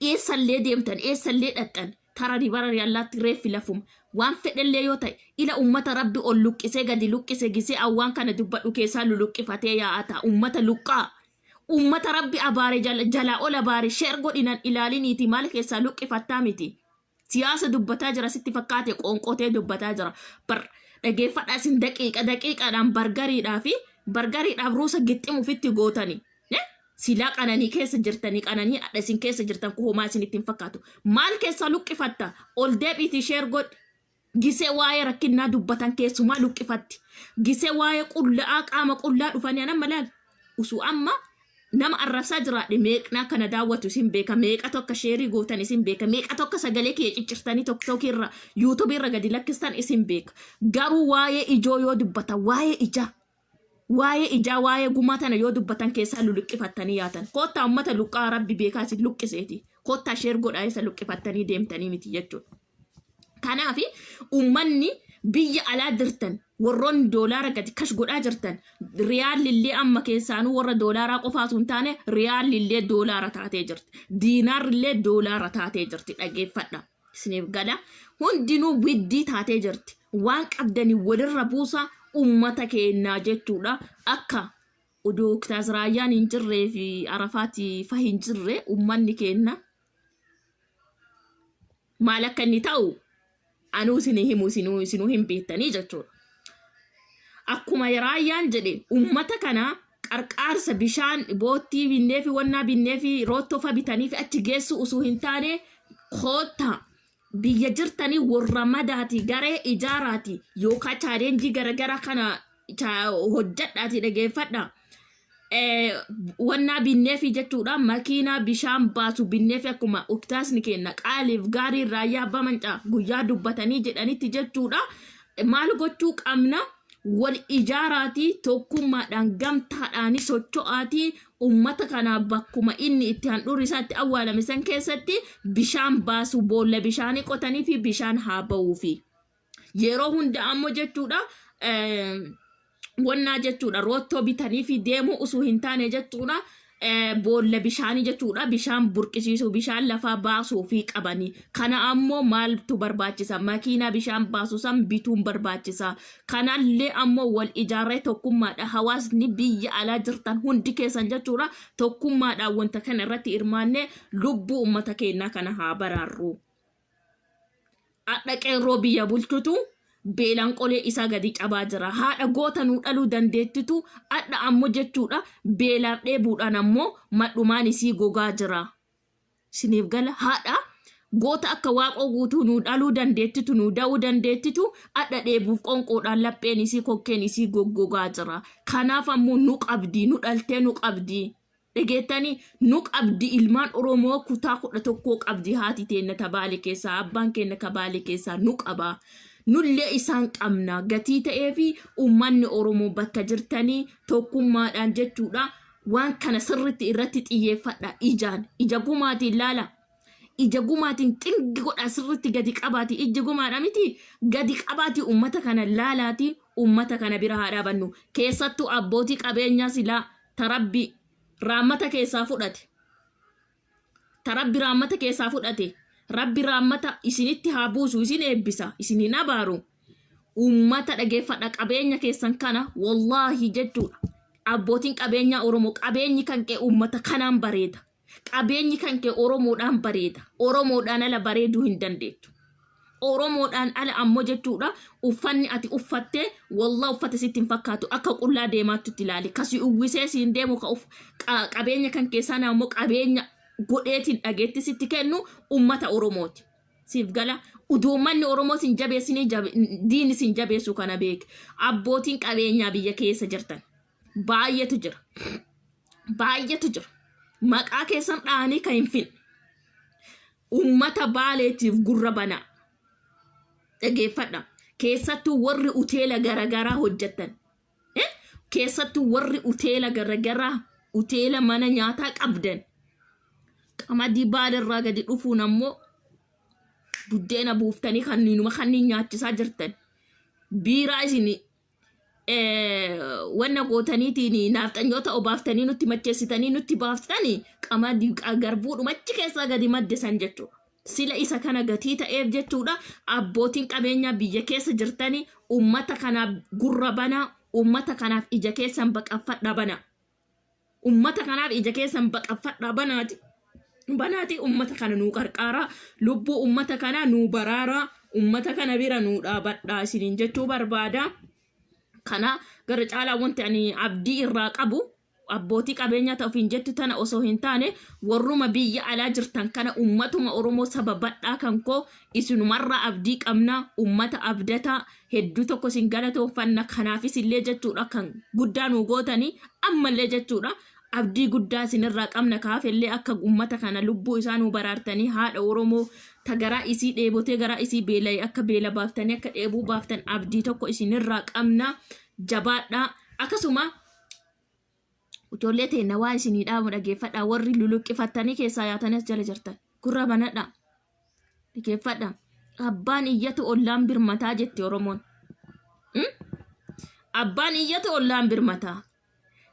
Eessallee deemtan, eessallee dhaqxan, tarari barari allaatti reeffi lafuma. Waan fedhellee yoo ta'e ila ummata rabbi ol luqqisee gadi luqqise gisee awwaan kana dubbadhu keessaa luluqqifatee yaa'ata. Ummata luqqaa. Ummata rabbi abaare jalaa ol abaare share godhinan ilaaliniiti maal keessaa luqqifattaa miti. Siyaasa dubbataa jira sitti fakkaate qoonqotee dubbataa jira. Bar dhageeffadhaa isin daqiiqa daqiiqaadhaan bargariidhaa fi bargariidhaaf ruusa gixximu ofitti gootani. Silaa qananii keessa jirtanii qananii adha isin keessa jirtan kun homaa isin ittiin fakkaatu. Maal keessaa luqqifatta? Ol deebiitii share godhi. Gisee waa'ee rakkinnaa dubbatan keessumaa luqqifatti. Gisee waa'ee qulla'aa qaama qullaa dhufanii anan malaal. Usuu amma nama arrabsaa jiraadhe meeqnaa kana daawwatu isin beeka, meeqatu akka share gootan isin beeka, meeqatu akka sagalee kiyya ciccirtanii TikTokii irra YouTubeii irra gadi lakkistan isin beeka. Garuu waa'ee ijoo yoo dubbatan, waa'ee ijaa, waa'ee ijaa, waa'ee gumaa tana yoo dubbatan keessaa luluqqifattanii yaatan. Koottaa ummata luqqaa rabbi beekaa isin luqqiseeti. Koottaa share godhaa isa luqqifattanii deemtanii miti jechuudha. Kanaaf uummanni biyya alaa jirtan warroonni doolaara gadi kash godhaa jirtan riyaallillee amma keessaanuu warra doolaaraa qofaatu hin taane riyaallillee doolaara taatee jirti. Diinaarrillee doolaara taatee jirti dhageeffadha. Isiniif gala hundinuu widdii taatee jirti. Waan qabdanii walirra buusaa uummata keenyaa jechuudha. Akka odoo Raayyaan hin jirree fi Arafaati fa hin jirre uummanni keenya maal akka inni ta'u anuu isinii himu isinuu hin beektanii jechuudha. Akkuma Raayyaan jedhe uummata kana qarqaarsa bishaan boottii binnee fi wannaa binnee fi roottoo fa bitanii fi achi geessu osoo hin taane koottaa biyya jirtanii warra madaati garee ijaaraati yookaan challenge garagaraa kana hojjedhaati dhageeffadha. Wannaa binneefi jechuudha makiinaa bishaan baasu binneefi akkuma uktaasni kenna qaaliif gaarii Raayyaa Abbaa Mancaa guyyaa dubbatanii jedhanitti jechuudha. Maal gochuu qabna? Wal ijaaraatii tokkummaadhaan gamtaadhaan socho'aatii ummata kana bakkuma inni itti handhuurri isaa itti awwaalame san keessatti bishaan baasu, boolla bishaanii qotanii fi bishaan haa ba'uufi. Yeroo hunda ammoo jechuudha wannaa jechuudha roottoo bitanii fi deemuu osoo hin taane jechuudha boolla bishaanii jechuudha bishaan burqisiisuu, bishaan lafaa baasuu fi qabanii. Kana ammoo maaltu barbaachisa? Makiinaa bishaan baasu san bituun barbaachisa. Kanallee ammoo wal ijaarree tokkummaadha hawaasni biyya alaa jirtan hundi keessan jechuudha tokkummaadhaan wanta kana irratti hirmaannee lubbuu ummata keenyaa kana haa baraarru. Hadha qeerroo biyya bulchutu beelaan qolee isaa gadi cabaa jira. Haadha goota nuu dhaluu dandeettitu hadha ammoo jechuudha beelaaf dheebuudhaan ammoo madhumaan isii gogaa jira. Isiniif gala, haadha goota akka Waaqoo Guutuu nuu dhaluu dandeettitu, nuu da'uu dandeettitu hadha dheebuuf qonqoodhaan lapheen isii kokkeen isii goggogaa jira. Kanaaf ammoo nu qabdi, nu dhaltee nu qabdi. Dhageettanii, nu qabdi. Ilmaan Oromoo kutaa 11 qabdi haati teenna tabaale keessaa, abbaan keenya kabaale keessaa nu qaba. Nullee isaan qabna gatii ta'ee fi uummanni Oromoo bakka jirtanii tokkummaadhaan jechuudha. Waan kana sirriitti irratti xiyyeeffadha ijaan. Ija gumaatiin laala. Ija gumaatiin xingi godhaa sirriitti gadi qabaati. Ijji gumaadha miti gadi qabaati uummata kana laalaati uummata kana bira haa dhaabannu. Keessattuu abbootii qabeenyaa silaa tarabbi raammata keessaa fudhate. Ta Rabbi raammata keessaa fudhate. Rabbi raammata isinitti haa buusu, isin eebbisa, isin hin abaaru. Ummata dhageeffadha qabeenya keessan kana wallaahi jechuudha. Abbootiin qabeenyaa Oromoo qabeenyi kan kee ummata kanaan bareeda. Qabeenyi kan kee Oromoodhaan bareeda. Oromoodhaan ala bareeduu hin dandeettu. Oromoodhaan ala ammoo jechuudha uffanni ati uffatte wallah uffata sitti hin fakkaatu akka qullaa deemaattu itti ilaali kasi uwwisee siin deemu ka uf qabeenya kan keessaa ammoo qabeenya godheetiin dhageetti sitti kennu ummata Oromooti. Siif gala utuu ummanni Oromoo sin jabeessinii diinni sin jabeessu kana beek abbootiin qabeenyaa biyya keessa jirtan baay'eetu jira. Baay'eetu jira. Maqaa keessan dhahanii kan hin finne. Ummata Baaleetiif gurra banaa. Dhageeffadha. Keessattuu warri uteela garagaraa hojjettan. Eh? Keessattuu warri uteela garagaraa uteela mana nyaataa qabdan. Qamadii Baaleerraa gadi dhufuun ammoo buddeena buuftanii kanniinuma kanniin nyaachisaa jirtan. Biiraa isin wanna gootaniitiin naafxanyoota obaaftanii nutti macheessitanii nutti baaftanii qamadii garbuudhuma achi keessaa gadi madde san jechuudha. Sila isa kana gatii ta'eef jechuudha abbootiin qabeenyaa biyya keessa jirtanii ummata kanaaf gurra banaa ummata kanaaf ija keessan baqaffadha banaa. Ummata kanaaf ija keessan baqaffadha banaati. Banaati ummata kana nuu qarqaaraa lubbuu ummata kanaa nuu baraaraa ummata kana bira nuu dhaabadhaa isiniin jechuu barbaada. Kana gara caalaa wanti ani abdii irraa qabu abbootii qabeenyaa ta'uuf hin jettu tana osoo hin taane warruma biyya alaa jirtan kana ummatuma Oromoo saba badhaa kan koo isinumarraa abdii qabna ummata abdataa hedduu tokko isin galatoonfanna kanaafis illee jechuudha kan guddaa nuu gootanii ammallee jechuudha abdii guddaa isinirraa qabna kaafellee akka ummata kana lubbuu isaa nuu baraartanii haadha Oromoo ta garaa isii dheebotee garaa isii beela'e akka beela baaftanii akka dheebuu baaftan abdii tokko isinirraa qabna jabaadhaa akkasuma ijoollee teenna waa isinii dhaamu dhageeffadhaa warri luluqqifattanii keessaa yaatanii as jala jirtan gurra banadhaa dhageeffadhaa abbaan iyyatu ollaan birmataa jetti Oromoon. Abbaan iyyatu ollaan birmataa.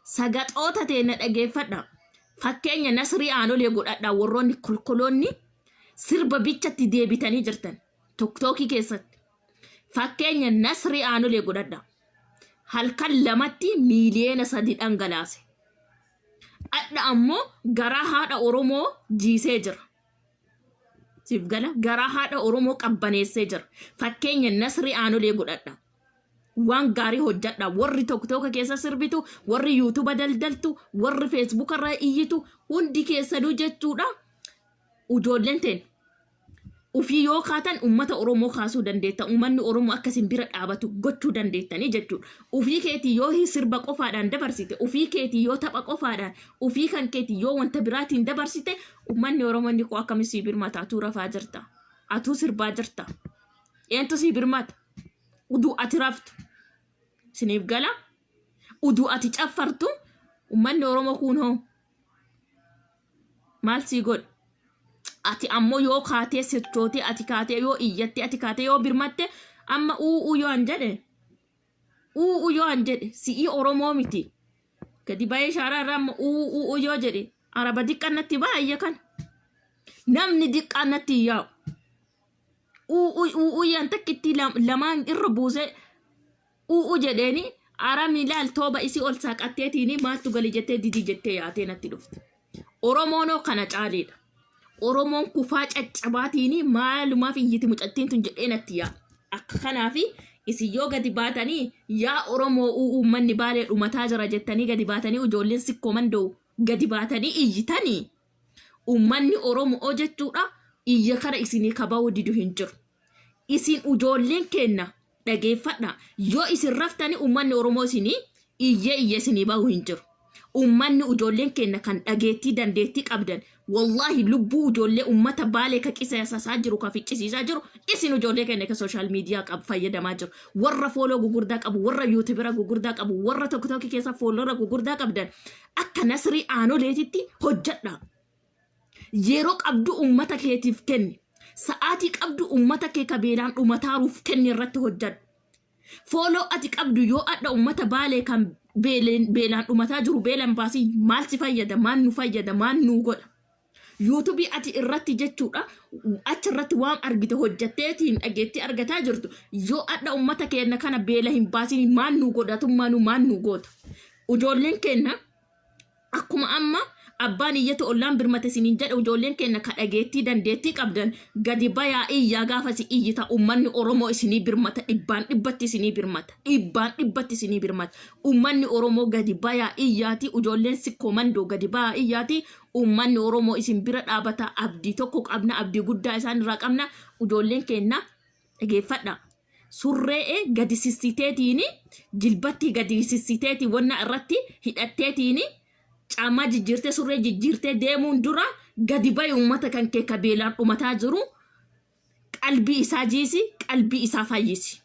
Sagaxoota teenna dhageeffadhaa. Fakkeenya Nasrii Aanolee godhadhaa warroonni kolkoloonni sirba bichatti deebitanii jirtan tiktookii keessatti. Fakkeenya Nasrii Aanolee godhadhaa. Halkan lamatti miiliyoona 3 dhangalaase. Adha ammoo garaa haadha Oromoo jiisee jira. Siif gala garaa haadha Oromoo qabbaneessee jira. Fakkeenya Nasrii Aanolee godhadha. Waan gaarii hojjadha. Warri tokko tokko keessa sirbitu, warri yuutuuba daldaltu, warri feesbuuka irra iyyitu hundi keessanuu jechuudha. Ijoolleen teen ufii yoo kaatan ummata Oromoo kaasuu dandeetta. Ummanni Oromoo akkasin bira dhaabatu gochuu dandeettanii jechuudha. Ufii keetii yoo sirba qofaadhaan dabarsite, ufii keetii yoo tapha qofaadhaan, ufii kan keetii yoo wanta biraatiin dabarsite, ummanni Oromoo inni koo akkami sii birmata? Atuu rafaa jirta. Atuu sirbaa jirta. Eentu sii birmata? Uduu ati raftu. Isiniif gala? Uduu ati caffartu ummanni Oromoo kun hoo maal sii godhu? Ati ammoo yoo kaatee sochootee ati kaatee yoo iyyatte ati kaatee yoo birmatte amma u'uu yoo an jedhe u'uu yoo an jedhe si'ii Oromoo miti. Gadi bahee shaaraa irraa amma u'uu yoo jedhe araba diqqaan natti ba'a iyya kana. Namni diqqaan natti hin yaa'u. U'uu u'uu yaan takkitti lamaan irra buusee u'uu jedheeni arami laal tooba isii ol saaqatteetiini maaltu gali jettee didii jettee yaatee natti dhufte. Oromoonoo kana caaleedha. Oromoon kufaa caccabaatiini maalumaaf iyyiti mucattiin tun jedhee natti yaa. Akka kanaafi isin yoo gadi baatanii yaa Oromoo uummanni Baalee dhumataa jira jettanii gadi baatanii ijoolleen sikkoo mandoo gadi baatanii iyyitanii uummanni Oromoo jechuudha iyya kana isinii kaba'uu didu hin jiru. Isin ijoolleen keenna dhageeffadha yoo isin raftanii uummanni Oromoo isinii iyyee iyya isinii ba'u hin jiru. Ummanni ijoolleen keenya kan dhageettii dandeettii qabdan, wallaahi lubbuu ijoollee ummata Baalee ka qisaasaa jiru, ka ficcisiisaa jiru isin ijoollee keenya ka social media qabu fayyadamaa jiru. Warra follow gugurdaa qabu, warra YouTubera gugurdaa qabu, warra tokko tokko keessa follower gugurdaa qabdan, akka Nasrii Aanoleetitti hojjedha. Yeroo qabdu ummata keetiif kenni. Sa'aatii qabdu ummata kee ka beelaan dhumataaruuf kenni, irratti hojjedhu. Follow ati qabdu yoo adha ummata Baalee kan beelaan dhumataa jiru beelaan baasii, maal si fayyada? Maal nu fayyada? Maal nu godha? YouTubeii ati irratti jechuudha, achi irratti waan argite hojjatteetiin dhageettii argataa jirtu yoo adha ummata keenya kana beela hin baasin, maal nu godhatummaa nu maal nu goota? Ijoolleen keenya akkuma amma abbaan iyyatu ollaan birmate isiniin jedhe, ijoolleen keenya ka dhageettii dandeettii qabdan gadi bayaa iyyaa. Gaafasi iyyita, ummanni Oromoo isinii birmata, dhibbaan dhibbatti isinii birmata, dhibbaan dhibbatti isinii birmata. Ummanni Oromoo gadi bayaa iyyaati. Ijoolleen Sikkoo Mandoo gadi bayaa iyyaati. Ummanni Oromoo isin bira dhaabata. Abdii tokko qabna, abdii guddaa isaan irraa qabna. Ijoolleen keenya, dhageeffadha, surree gadi sissiteetiin, jilbatti gadi sissiteetiin, wanna irratti hidhatteetiin, caamaa jijjiirtee, surree jijjiirtee deemuun dura gadi bayi. Uummata kan kee ka beelaan dhumataa jiru qalbii isaa jiisi, qalbii isaa fayyisi.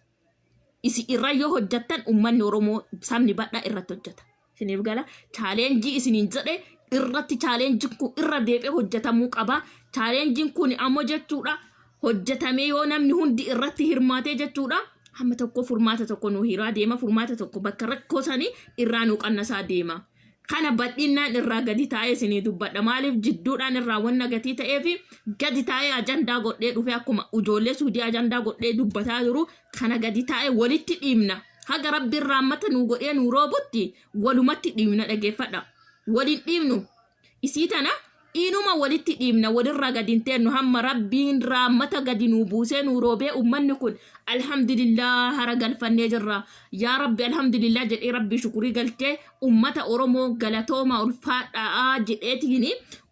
Isi irra yoo hojjettan, uummanni Oromoo sabni badhaa irratti hojjeta. Isiniif gala, challengeii isiniin jedhe irratti challengeiin kun irra deebi'ee hojjetamuu qaba. Challengeiin kun ammoo jechuudha, hojjetamee yoo namni hundi irratti hirmaatee jechuudha, hamma tokko furmaata tokko nu hiraa deema, furmaata tokko bakka rakkoo sanii irraa nu qannasaa deema. Kana bal'innaan irraa gadi taa'ee isinii dubbadha. Maaliif jidduudhaan irraa wanna gatii ta'eef gadi taa'ee ajandaa godhee dhufe. Akkuma ijoollee Suudii ajandaa godhee dubbataa jiru kana gadi taa'ee walitti dhiibna. Haga Rabbi irraa mata nu godhee nu roobutti walumatti dhiibna, dhageeffadha. Waliin dhiibnu. Isii tana inuma walitti dhiibna, walirraa gadi hin teennu hamma Rabbiin raammata gadi nu buusee nu roobee ummanni kun alhamdulillah hara galfannee jirra. Yaa Rabbi, alhamdulillah jedhee Rabbi shukurii galchee, ummata Oromoo galatooma, ulfaadhaa jedheetiin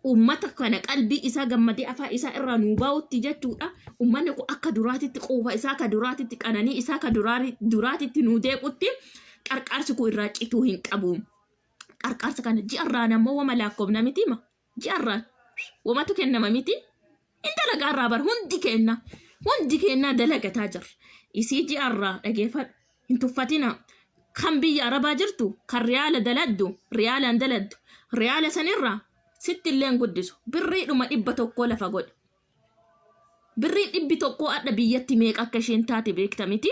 ummata kana qalbii isaa gammadee afaan isaa irraa nuu bahutti jechuudha. Ummanni kun akka duraatitti, quufa isaa akka duraatitti, qananii isaa akka duraatitti nuu deequtti qarqaarsi kun irraa cituu hin qabu. Qarqaarsa kana ji'arraan ammoo wama lakkoofna miti ma? Ji'arraan wamatu kennama miti? Hin dalagaarraa bar, hundi kenna. Hundi kennaa dalagataa jirra. Isii ji'arraa, dhageeffadhu. Hin tuffatina. Kan biyya Arabaa jirtu, kan riyaala daladdu, riyaalaan daladdu, riyaala sanirraa sitti illee hin guddisu. Birriidhuma 100 lafa godhe. Birrii 100 adha biyyatti meeqa akka isheen taate beekta miti?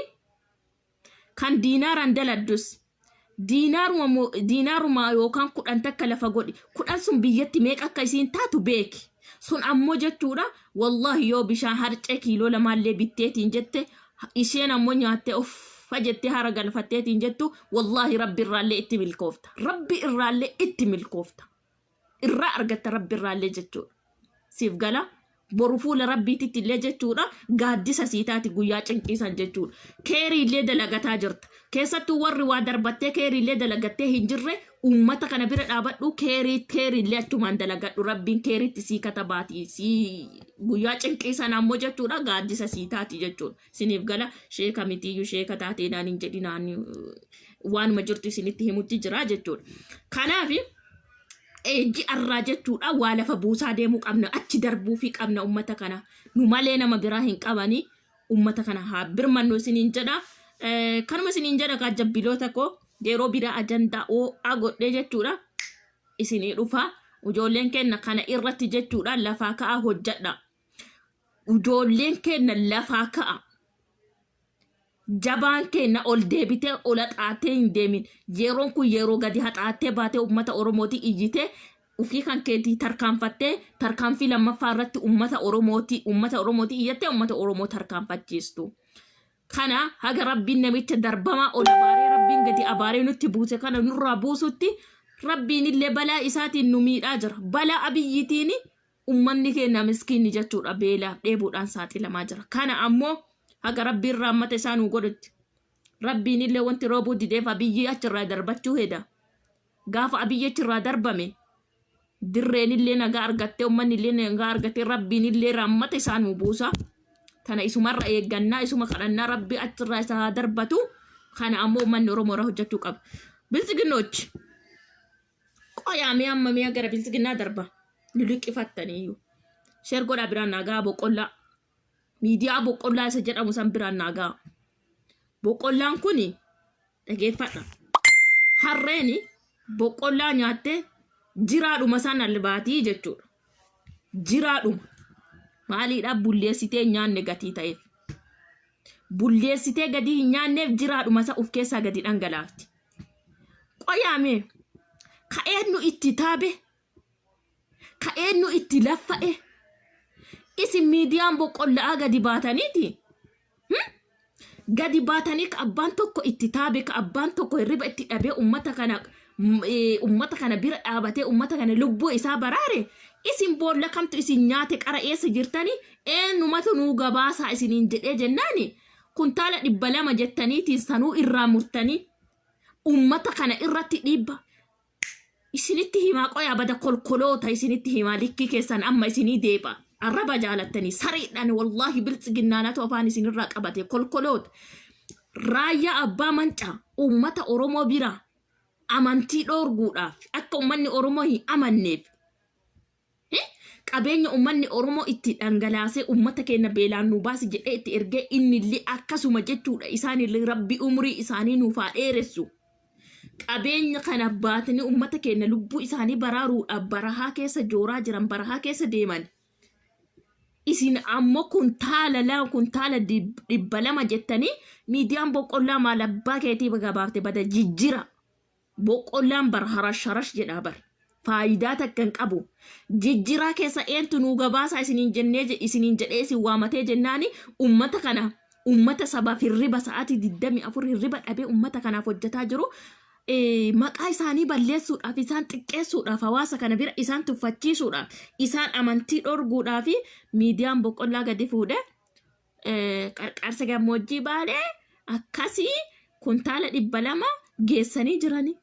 Kan diinaaraan daladdus diinaaruma yookaan 10 takka lafa godhi. 10 sun biyyatti meeqa akka isiin taatu beeki. Sun ammoo jechuudha, wallaahi yoo bishaan harcee kiiloo lamaallee bitteetiin jette, isheen ammoo nyaattee uffa jettee hara galfatteetiin jettu, wallaahi Rabbi irraallee itti milkoofta. Rabbi irraallee itti milkoofta. Irraa argatta Rabbi irraallee jechuudha. Siif gala, boru fuula Rabbiititti illee jechuudha, gaaddisa sii taati guyyaa cinqiisan jechuudha. Keerii illee dalagataa jirta. Keessattuu warri waa darbattee keerii illee dalagattee hin jirre, uummata kana bira dhaabadhu, keerii keerii illee achumaan dalagadhu. Rabbiin keeritti sii katabaati, sii guyyaa cinqiisan ammoo jechuudha, gaaddisa sii taati jechuudha. Siniif gala, sheeka mitiyyuu sheeka taatee naan hin jedhinaan, waanuma jirtu isinitti himutti jira jechuudha. Kanaafi ji'arraa jechuudha, waa lafa buusaa deemuu qabna, achi darbuufii qabna. Ummata kana nu malee nama biraa hin qabani. Ummata kana haa birmannu isiniin jedha. Kanuma isiniin jedha. Kaajjabbiloota koo, yeroo biraa ajandaa oo'aa godhee jechuudha isinii dhufa. Ijoolleen keenya kana irratti jechuudha lafaa ka'aa hojjedha. Ijoolleen keenya lafaa ka'a. Jabaan keenya ol deebitee ol haxaattee hin deemin. Yeroon kun yeroo gadi haxaattee baatee uummata Oromooti iyyitee, ufii kan keetii tarkaanfattee, tarkaanfii lammaffaa irratti uummata Oromooti iyyattee uummata Oromoo tarkaanfachiistu. Kana haga Rabbiin namicha darbamaa ol abaaree, Rabbiin gadi abaaree nutti buuse kana nurraa buusutti, Rabbiin illee balaa isaatiin nu miidhaa jira. Balaa Abiyyiitiin ummanni keenya miskiinni jechuudha beelaaf dheebuudhaan saaxilamaa jira. Kana ammoo haga Rabbiin raammata isaa nuu godhutti. Rabbiin illee wanti roobuu dideef Abiyyi achirraa darbachuu heda. Gaafa Abiyyi achirraa darbame, dirreen illee nagaa argattee, ummanni illee nagaa argattee, Rabbiin illee raammata isaa nuu buusa. Tana isumarra eeggannaa, isuma kadhannaa, Rabbi achirraa isa haa darbatu. Kana ammoo ummanni Oromoo irraa hojjechuu qaba. Biltsiginnochi. Qoyaa mee amma mi'a gara biltsiginnaa darba. Luluqqifattaniiyyuu. Sheer godhaa biraan naa gahaa boqqollaa. Miidiyaa boqqollaa isa jedhamu san biraan naa gahaa. Boqqollaan kuni dhageeffadha. Harreen boqqollaa nyaattee jiraadhuma san albaatii jechuudha. Jiraadhuma. Maaliidhaa bulleessitee hin nyaanne gatii ta'eef. Bulleessitee gadii hin nyaanneef jiraadhuma isa of keessaa gadi dhangalaafti. Qoyaa mee ka eenyu itti taabe ka eenyu itti laffa'e isin miidiyaan boqqolla'aa gadi baataniiti gadi baatanii ka abbaan tokko itti taabe ka abbaan tokko hirriba itti dhabee ummata kana ummata kana bira dhaabatee ummata kana lubbuu isaa baraare isin boolla kamtu isin nyaate qara eessa jirtanii eenyumatu nuu gabaasaa isiniin jedhee jennaani kuntaala 200 jettaniitiin sanuu irraa murtanii ummata kana irratti dhiibba isinitti himaa qoyaa bada kolkoloota isinitti himaa likkii keessan amma isinii deeba arraba jaalattanii sariidhaan wallaahi biltsiginnaanatu afaan isinirraa qabate kolkoloota raayyaa abbaa mancaa ummata oromoo bira amantii dhoorguudhaaf akka ummanni oromoo hin amanneef Qabeenya ummanni Oromoo itti dhangalaasee ummata keenya beelaan nu baasi jedhee itti ergee innillee akkasuma jechuudha isaanillee rabbi umrii isaanii nuuf haa dheeressu. Qabeenya kana baatanii ummata keenya lubbuu isaanii baraaruudhaaf barahaa keessa jooraa jiran barahaa keessa deeman. Isin ammoo kuntaala lama kuntaala 200 jettanii miidiyaan boqqollaa maal abbaa keetii gabaafte bada jijjira. Boqqollaan bar harash harash jedhaa bar. Faayidaa takka hin qabu. Jijjiraa keessa eentu nuu gabaasaa isiniin jennee isiniin jedhee isin waamatee jennaani ummata kana ummata sabaaf hirriba sa'aatii 24 hirriba dhabee ummata kanaaf hojjetaa jiru maqaa isaanii balleessuudhaaf isaan xiqqeessuudhaaf hawaasa kana bira isaan tuffachiisuudhaaf isaan amantii dhorguudhaaf miidiyaan boqqollaa gadi fuudhe qarqaarsa gammoojjii baalee akkasii kuntaala 200 geessanii jiranii.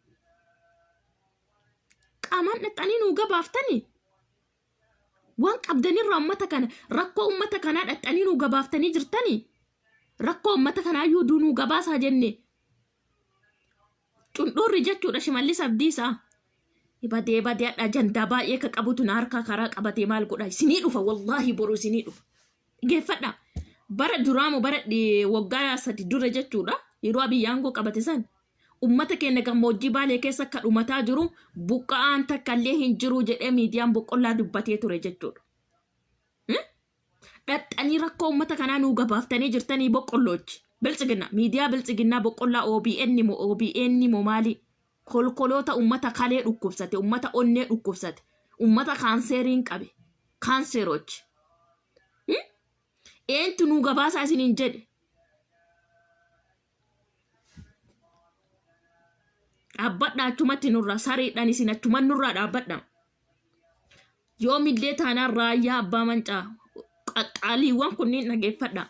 Qaamaan dhaqxanii nuu gabaaftanii waan qabdanirraa ummata kana rakkoo ummata kanaa dhaqxanii nuu gabaaftanii jirtanii rakkoo ummata kanaayyuu duu nuu gabaasaa jenne Cundhuurri jechuudha Shimallis Abdiisaa. Badee badee hadha ajandaa baay'ee ka qabutu na harkaa karaa qabatee maal godha isinii dhufa wallaahi boru isinii dhufa. Geeffadha. Bara duraamu bara waggaa 3 dura jechuudha yeroo Abiyyi aangoo qabate san ummata keenya gammoojjii Baalee keessa akka dhumataa jiru buqqa'aan takka illee hin jiru jedhee miidiyaan boqqollaa dubbatee ture jechuudha. Dhaqxanii rakkoo uummata kanaa nuu gabaaftanii jirtanii boqqolloochi. Biltsiginna miidiyaa biltsiginnaa boqqollaa OBN moo OBN moo maali? Kolkoloota uummata kalee dhukkubsate, uummata onnee dhukkubsate, uummata kaanseeriin qabe, kaanseerochi. Eentu nuu gabaasaa isiniin jedhe? Dhaabbadha achumatti nurraa sariidhaan isin achuman nurraa dhaabbadha. Yoomillee taanaan raayyaa abbaa mancaa qaqqaaliiwwan kunniin dhageeffadha.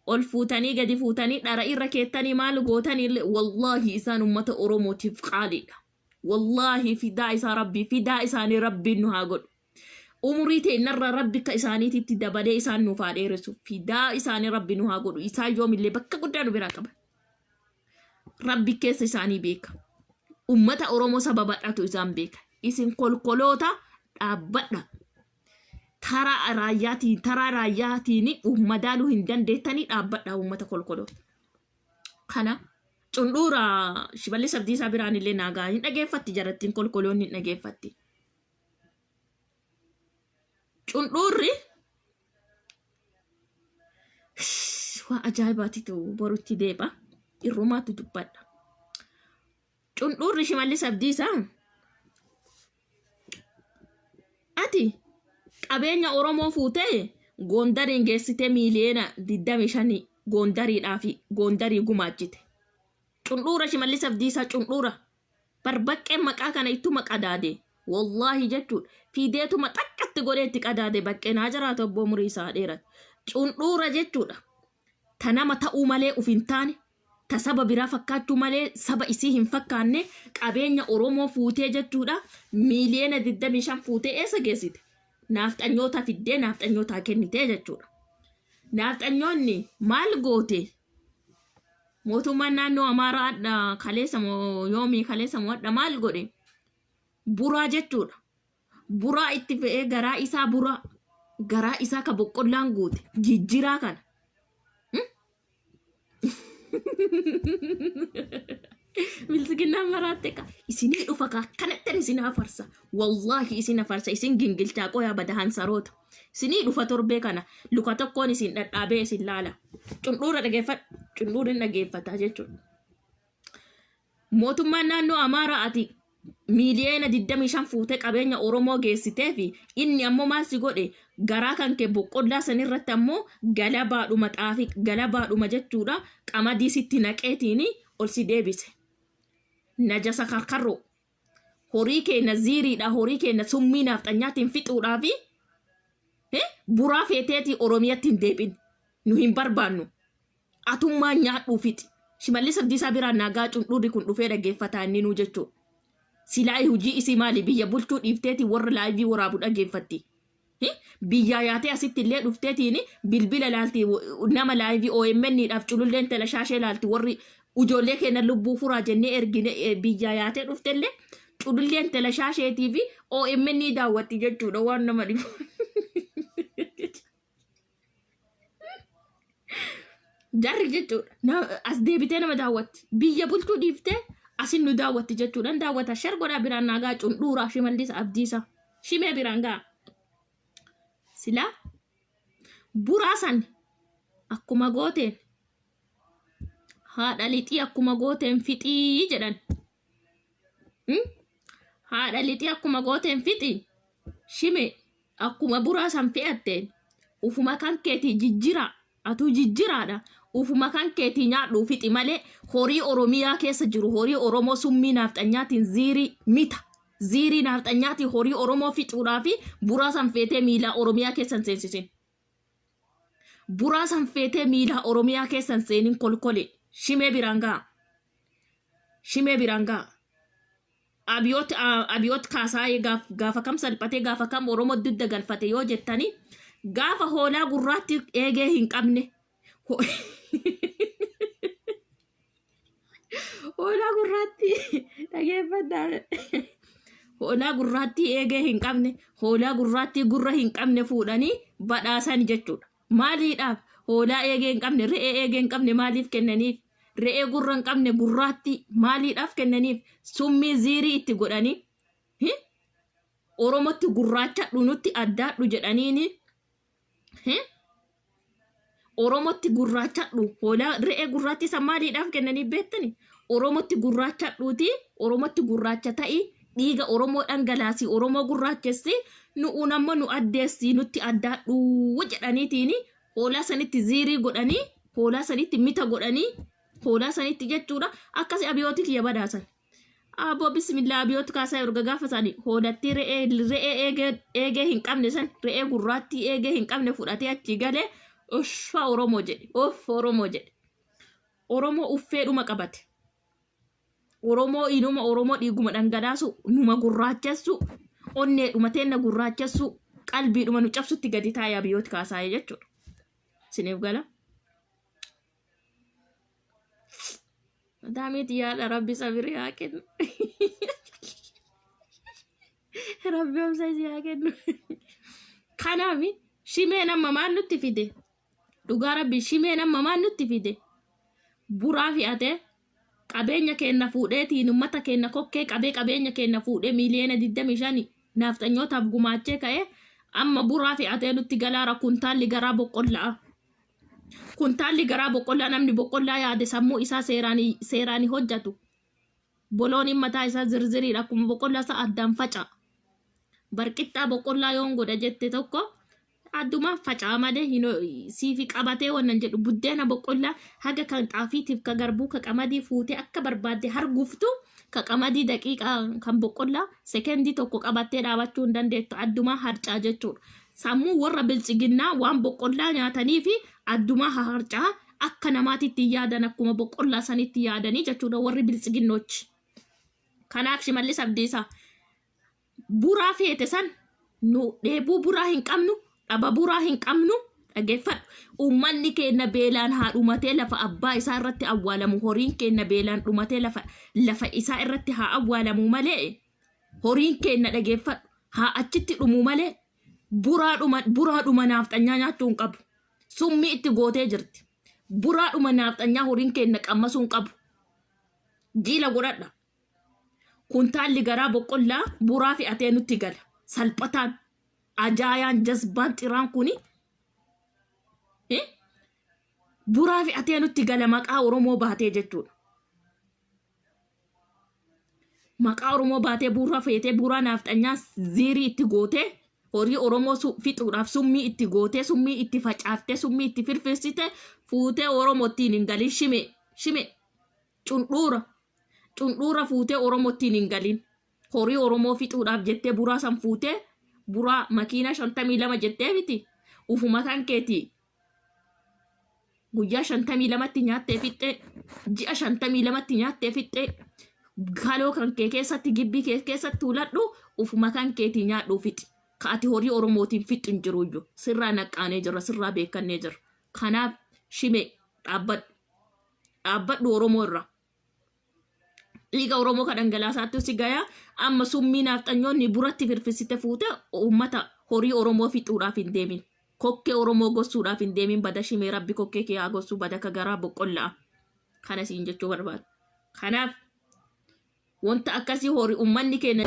Ol fuutanii gadi fuutanii dhara irra keettanii maal gootanii illee wallaahi isaan uummata Oromootiif qaaliidha. Wallaahi fidaa isaa rabbii fidaa isaanii rabbiin nu haa godhu. Umurii teennarraa rabbi akka isaaniititti dabalee isaan nuuf haa dheeressu. Fidaa isaanii rabbi nu haa godhu. Isaan yoomillee bakka guddaa nu biraa qaban. Rabbi keessa isaanii beeka. Ummata Oromoo saba badhatu isaan beeka. Isin kolkoloota dhaabbadha. Taraa raayyaatiin taraa raayyaatiin madaaluu hin dandeettanii dhaabbadha ummata kolkoloota. Kana cundhuura Shimallis Abdiisaa biraan illee naagaa hin dhageeffatti jarattiin kolkoloonni hin dhageeffatti. Cundhuurri waa ajaa'ibaatitu borutti deeba. Irrumaatu dubbadha. Cundhuurri Shimallis Abdiisaa ati qabeenya Oromoo fuutee Gondariin geessitee miiliyoona 25 Gondariidhaa fi Gondarii gumaachite. Cundhuura Shimallis Abdiisaa cundhuura. Bar baqqeen maqaa kana ittuma qadaade. Wallaahi jechuudha. Fideetuma xaqqatti godhee itti qadaade baqqeen haa jiraatu abboo umurii isaa haa dheeratu. Cundhuura jechuudha. Ta nama ta'uu malee uf hin taane, ta saba biraa fakkaachuu malee saba isii hin fakkaanne qabeenya Oromoo fuutee jechuudha. Miiliyoona 25 fuutee eessa geessite? Naafxanyoota fiddee naafxanyootaa kennitee jechuudha. Naafxanyoonni maal goote? Mootummaan naannoo Amaaraa hadha kaleessa moo yoomii kaleessa moo hadha maal godhe? Buraa jechuudha. Buraa itti fe'ee garaa isaa buraa garaa isaa ka boqqollaan guute jijjiraa kana. Bilisiginnaan maraatte ka isinii dhufa ka akkanattan isin hafarsa. Wallaahi isin hafarsa isin gingilchaa qoyaa bada hansaroota. Isinii dhufa torbee kana luka tokkoon isin dhadhaabee isin laala. Cundhuura dhageeffadhu. Cundhuurri dhageeffataa jechuudha. Mootummaan naannoo Amaaraa ati miiliyoona 25 fuutee qabeenya Oromoo geessitee fi inni ammoo maal si godhe garaa kan kee boqqollaa sanirratti ammoo galabaadhuma xaafii galabaadhuma jechuudha qamadii sitti naqeetiin ol si deebise. Najasa karkarroo. Horii keenya ziiriidha horii keenya summii naafxanyaatiin fixuudhaa fi buraa feeteetii Oromiyatti hin deebin. Nu hin barbaannu. Atummaan nyaadhuu fixi. Shimallis Abdiisaa biraan naagaa cundhuurri kun dhufee dhaggeeffataa inni nuu jechuudha. Silaa hojii isii maali biyya bulchuu dhiifteetii warra live waraabu dhaggeeffatti. Biyyaa yaatee asitti illee dhufteetiin bilbila laalti nama live OMN dhaaf cululleen tala shaashee laalti warri ijoollee keenya lubbuu furaa jennee ergine biyyaa yaatee dhuftellee cululleen tala shaasheetii fi OMN daawwatti jechuudha waan nama dhibu. Jarri jechuudha. As deebitee nama daawwatti. Biyya bulchuu dhiiftee asin nu daawwatti jechuudha. Daawwata shar godhaa biraan naagaa cundhuuraa Shimallis Abdiisaa. Shimee biraan ga'a. Silaa buraa san akkuma gooteen haadha lixii akkuma gooteen fixii jedhan. Haadha lixii akkuma gooteen fixii. Shime akkuma buraa san fe'atteen ufuma kan keetii jijjiraa atuu jijjiraadha ufuma kan keetii nyaadhuu fixi malee horii Oromiyaa keessa jiru horii Oromoo summii naafxanyaatiin ziirii mita ziirii naafxanyaatiin horii Oromoo fixuudhaa fi buraa san feetee miilaa Oromiyaa keessa hin seensisin. Buraa san feetee miilaa Oromiyaa keessa hin seenin kolkole shimee biraan ga'a. Shimee biraan ga'a. Abiyoot Abiyoot Kaasaayee gaafa kam salphatee gaafa kam Oromoo dugda galfate yoo jettani gaafa hoolaa gurraatti eegee hin qabne hoolaa gurraatti dhageeffadhaa hoolaa gurraattii eegee hin qabne hoolaa gurraattii gurra hin qabne fuudhanii badhaasan jechuudha. Maaliidhaaf hoolaa eegee hin qabne re'ee eegee hin qabne maaliif kennaniif? Re'ee gurra hin qabne gurraattii maaliidhaaf kennaniif? Summii ziirii itti godhanii hi? Oromotti gurraachadhu nutti addaadhu jedhaniini hi? Oromotti gurraachadhu hoolaa re'ee gurraattii san maaliidhaaf kennaniif beektani? Oromotti gurraachadhuuti Oromotti gurraacha ta'i dhiiga Oromoo dhangalaasi Oromoo gurraachessi nu'uun ammoo nu addeessi nutti addaadhu jedhaniitiin hoolaa sanitti ziirii godhanii hoolaa sanitti mita godhanii hoolaa sanitti jechuudha akkasi abiyooti kiyya badhaasan. Aboo bismillaa abiyoot kaasaa erga gaafa isaanii hoolattii re'ee re'ee eegee eegee hin qabne san re'ee gurraattii eegee hin qabne fudhatee achii galee uffaa Oromoo jedhe uff Oromoo jedhe Oromoo uffeedhuma qabate. Oromoo inuma Oromoo dhiiguma dhangalaasu numa gurraachessu onneedhuma teenna gurraachessu qalbiidhuma nu cabsutti gadi taa'ee abiyoot kaasaa'ee jechuudha. Isiniif gala. Madaamiiti yaadha rabbi sabirii haa kennu. Rabbi obsa isii haa kennu. Kanaaf shimeen amma maal nutti fide? Dhugaa rabbi shimeen amma maal nutti fide? Buraa fe'atee qabeenya keenna fuudheetiin ummata keenna kokkee qabee qabeenya keenna fuudhee miiliyoona 25 naafxanyootaaf gumaachee ka'ee amma buraa fe'atee nutti galaara kuntaalli garaa boqqollaa. Kuntaalli garaa boqqollaa namni boqqollaa yaade sammuu isaa seeraan seeraan hojjatu. Bolooniin mataa isaa zirziriidha akkuma boqqollaa isaa addaan faca'a. Barqixxaa boqqollaa yoon godha jette tokko adduma faca'a malee hin siifi qabatee wannan jedhu buddeena boqqollaa haga kan xaafiitiif ka garbuu ka qamadii fuutee akka barbaadde harguftu ka qamadii daqiiqaa kan boqqollaa sekendii tokko qabattee dhaabachuu hin dandeettu addumaa harcaa jechuudha. Sammuu warra biltsiginnaa waan boqqollaa nyaatanii fi addumaa harcaa akka namaatitti hin yaadan akkuma boqqollaa sanitti yaadanii jechuudha warri biltsiginnoochi. Kanaaf Shimallis Abdiisaa buraa feete san nu dheebuu buraa hin qabnu dhaba buraa hin qabnu dhageeffadhu. Uummanni keenya beelaan haa dhumatee lafa abbaa isaa irratti awwaalamu horiin keenya beelaan dhumatee lafa lafa isaa irratti haa awwaalamu malee Horiin keenna dhageeffadhu haa achitti dhumuu malee buraadhuma buraadhuma naafxanyaa nyaachuu hin qabu. Summii itti gootee jirti. Buraadhuma naafxanyaa horiin keenna qammasuu hin qabu. Jiila godhadha. Kuntaalli garaa boqqollaa buraa fe'atee nutti gala. Salphataan, ajaayaan, jasbaan, xiraan kuni eh, buraa fe'atee nutti gala maqaa Oromoo baatee jechuudha. Maqaa Oromoo baatee buuraa feetee buuraa naafxanyaa ziirii itti gootee horii Oromoo fixuudhaaf summii itti gootee summii itti facaaftee summii itti firfirsite fuutee Oromoo ittiin hin galin shime shime cundhuura cundhuura fuutee Oromoo ittiin hin galin horii Oromoo fixuudhaaf jettee buraa san fuutee buraa makiinaa 52 jettee miti ufuma kan keetii Guyyaa 52tti nyaattee fixxee, ji'a 52tti nyaattee fixxee, kaloo kan kee keessatti gibbii kee keessatti tuuladhu ufuma kan keetii nyaadhuu fixi. Ka ati horii Oromootiin fixxu hin jiruuyyu. Sirraa naqqaanee jirra, sirraa beekkannee jirra. Kanaaf shimee dhaabbadhu. Dhaabbadhu Oromoo irraa. Dhiiga Oromoo ka dhangalaasaattu si gaya. Amma summii naafxanyoonni buratti firfirsite fuute uummata horii Oromoo fixuudhaaf hin deemin. Kokkee Oromoo gossuudhaaf hin deemin bada shimee rabbi kokkee kee haa gossuu bada ka garaa boqqolla'a. Kana siin jechuu barbaada. Kanaaf wanta akkasii horii uummanni keenya.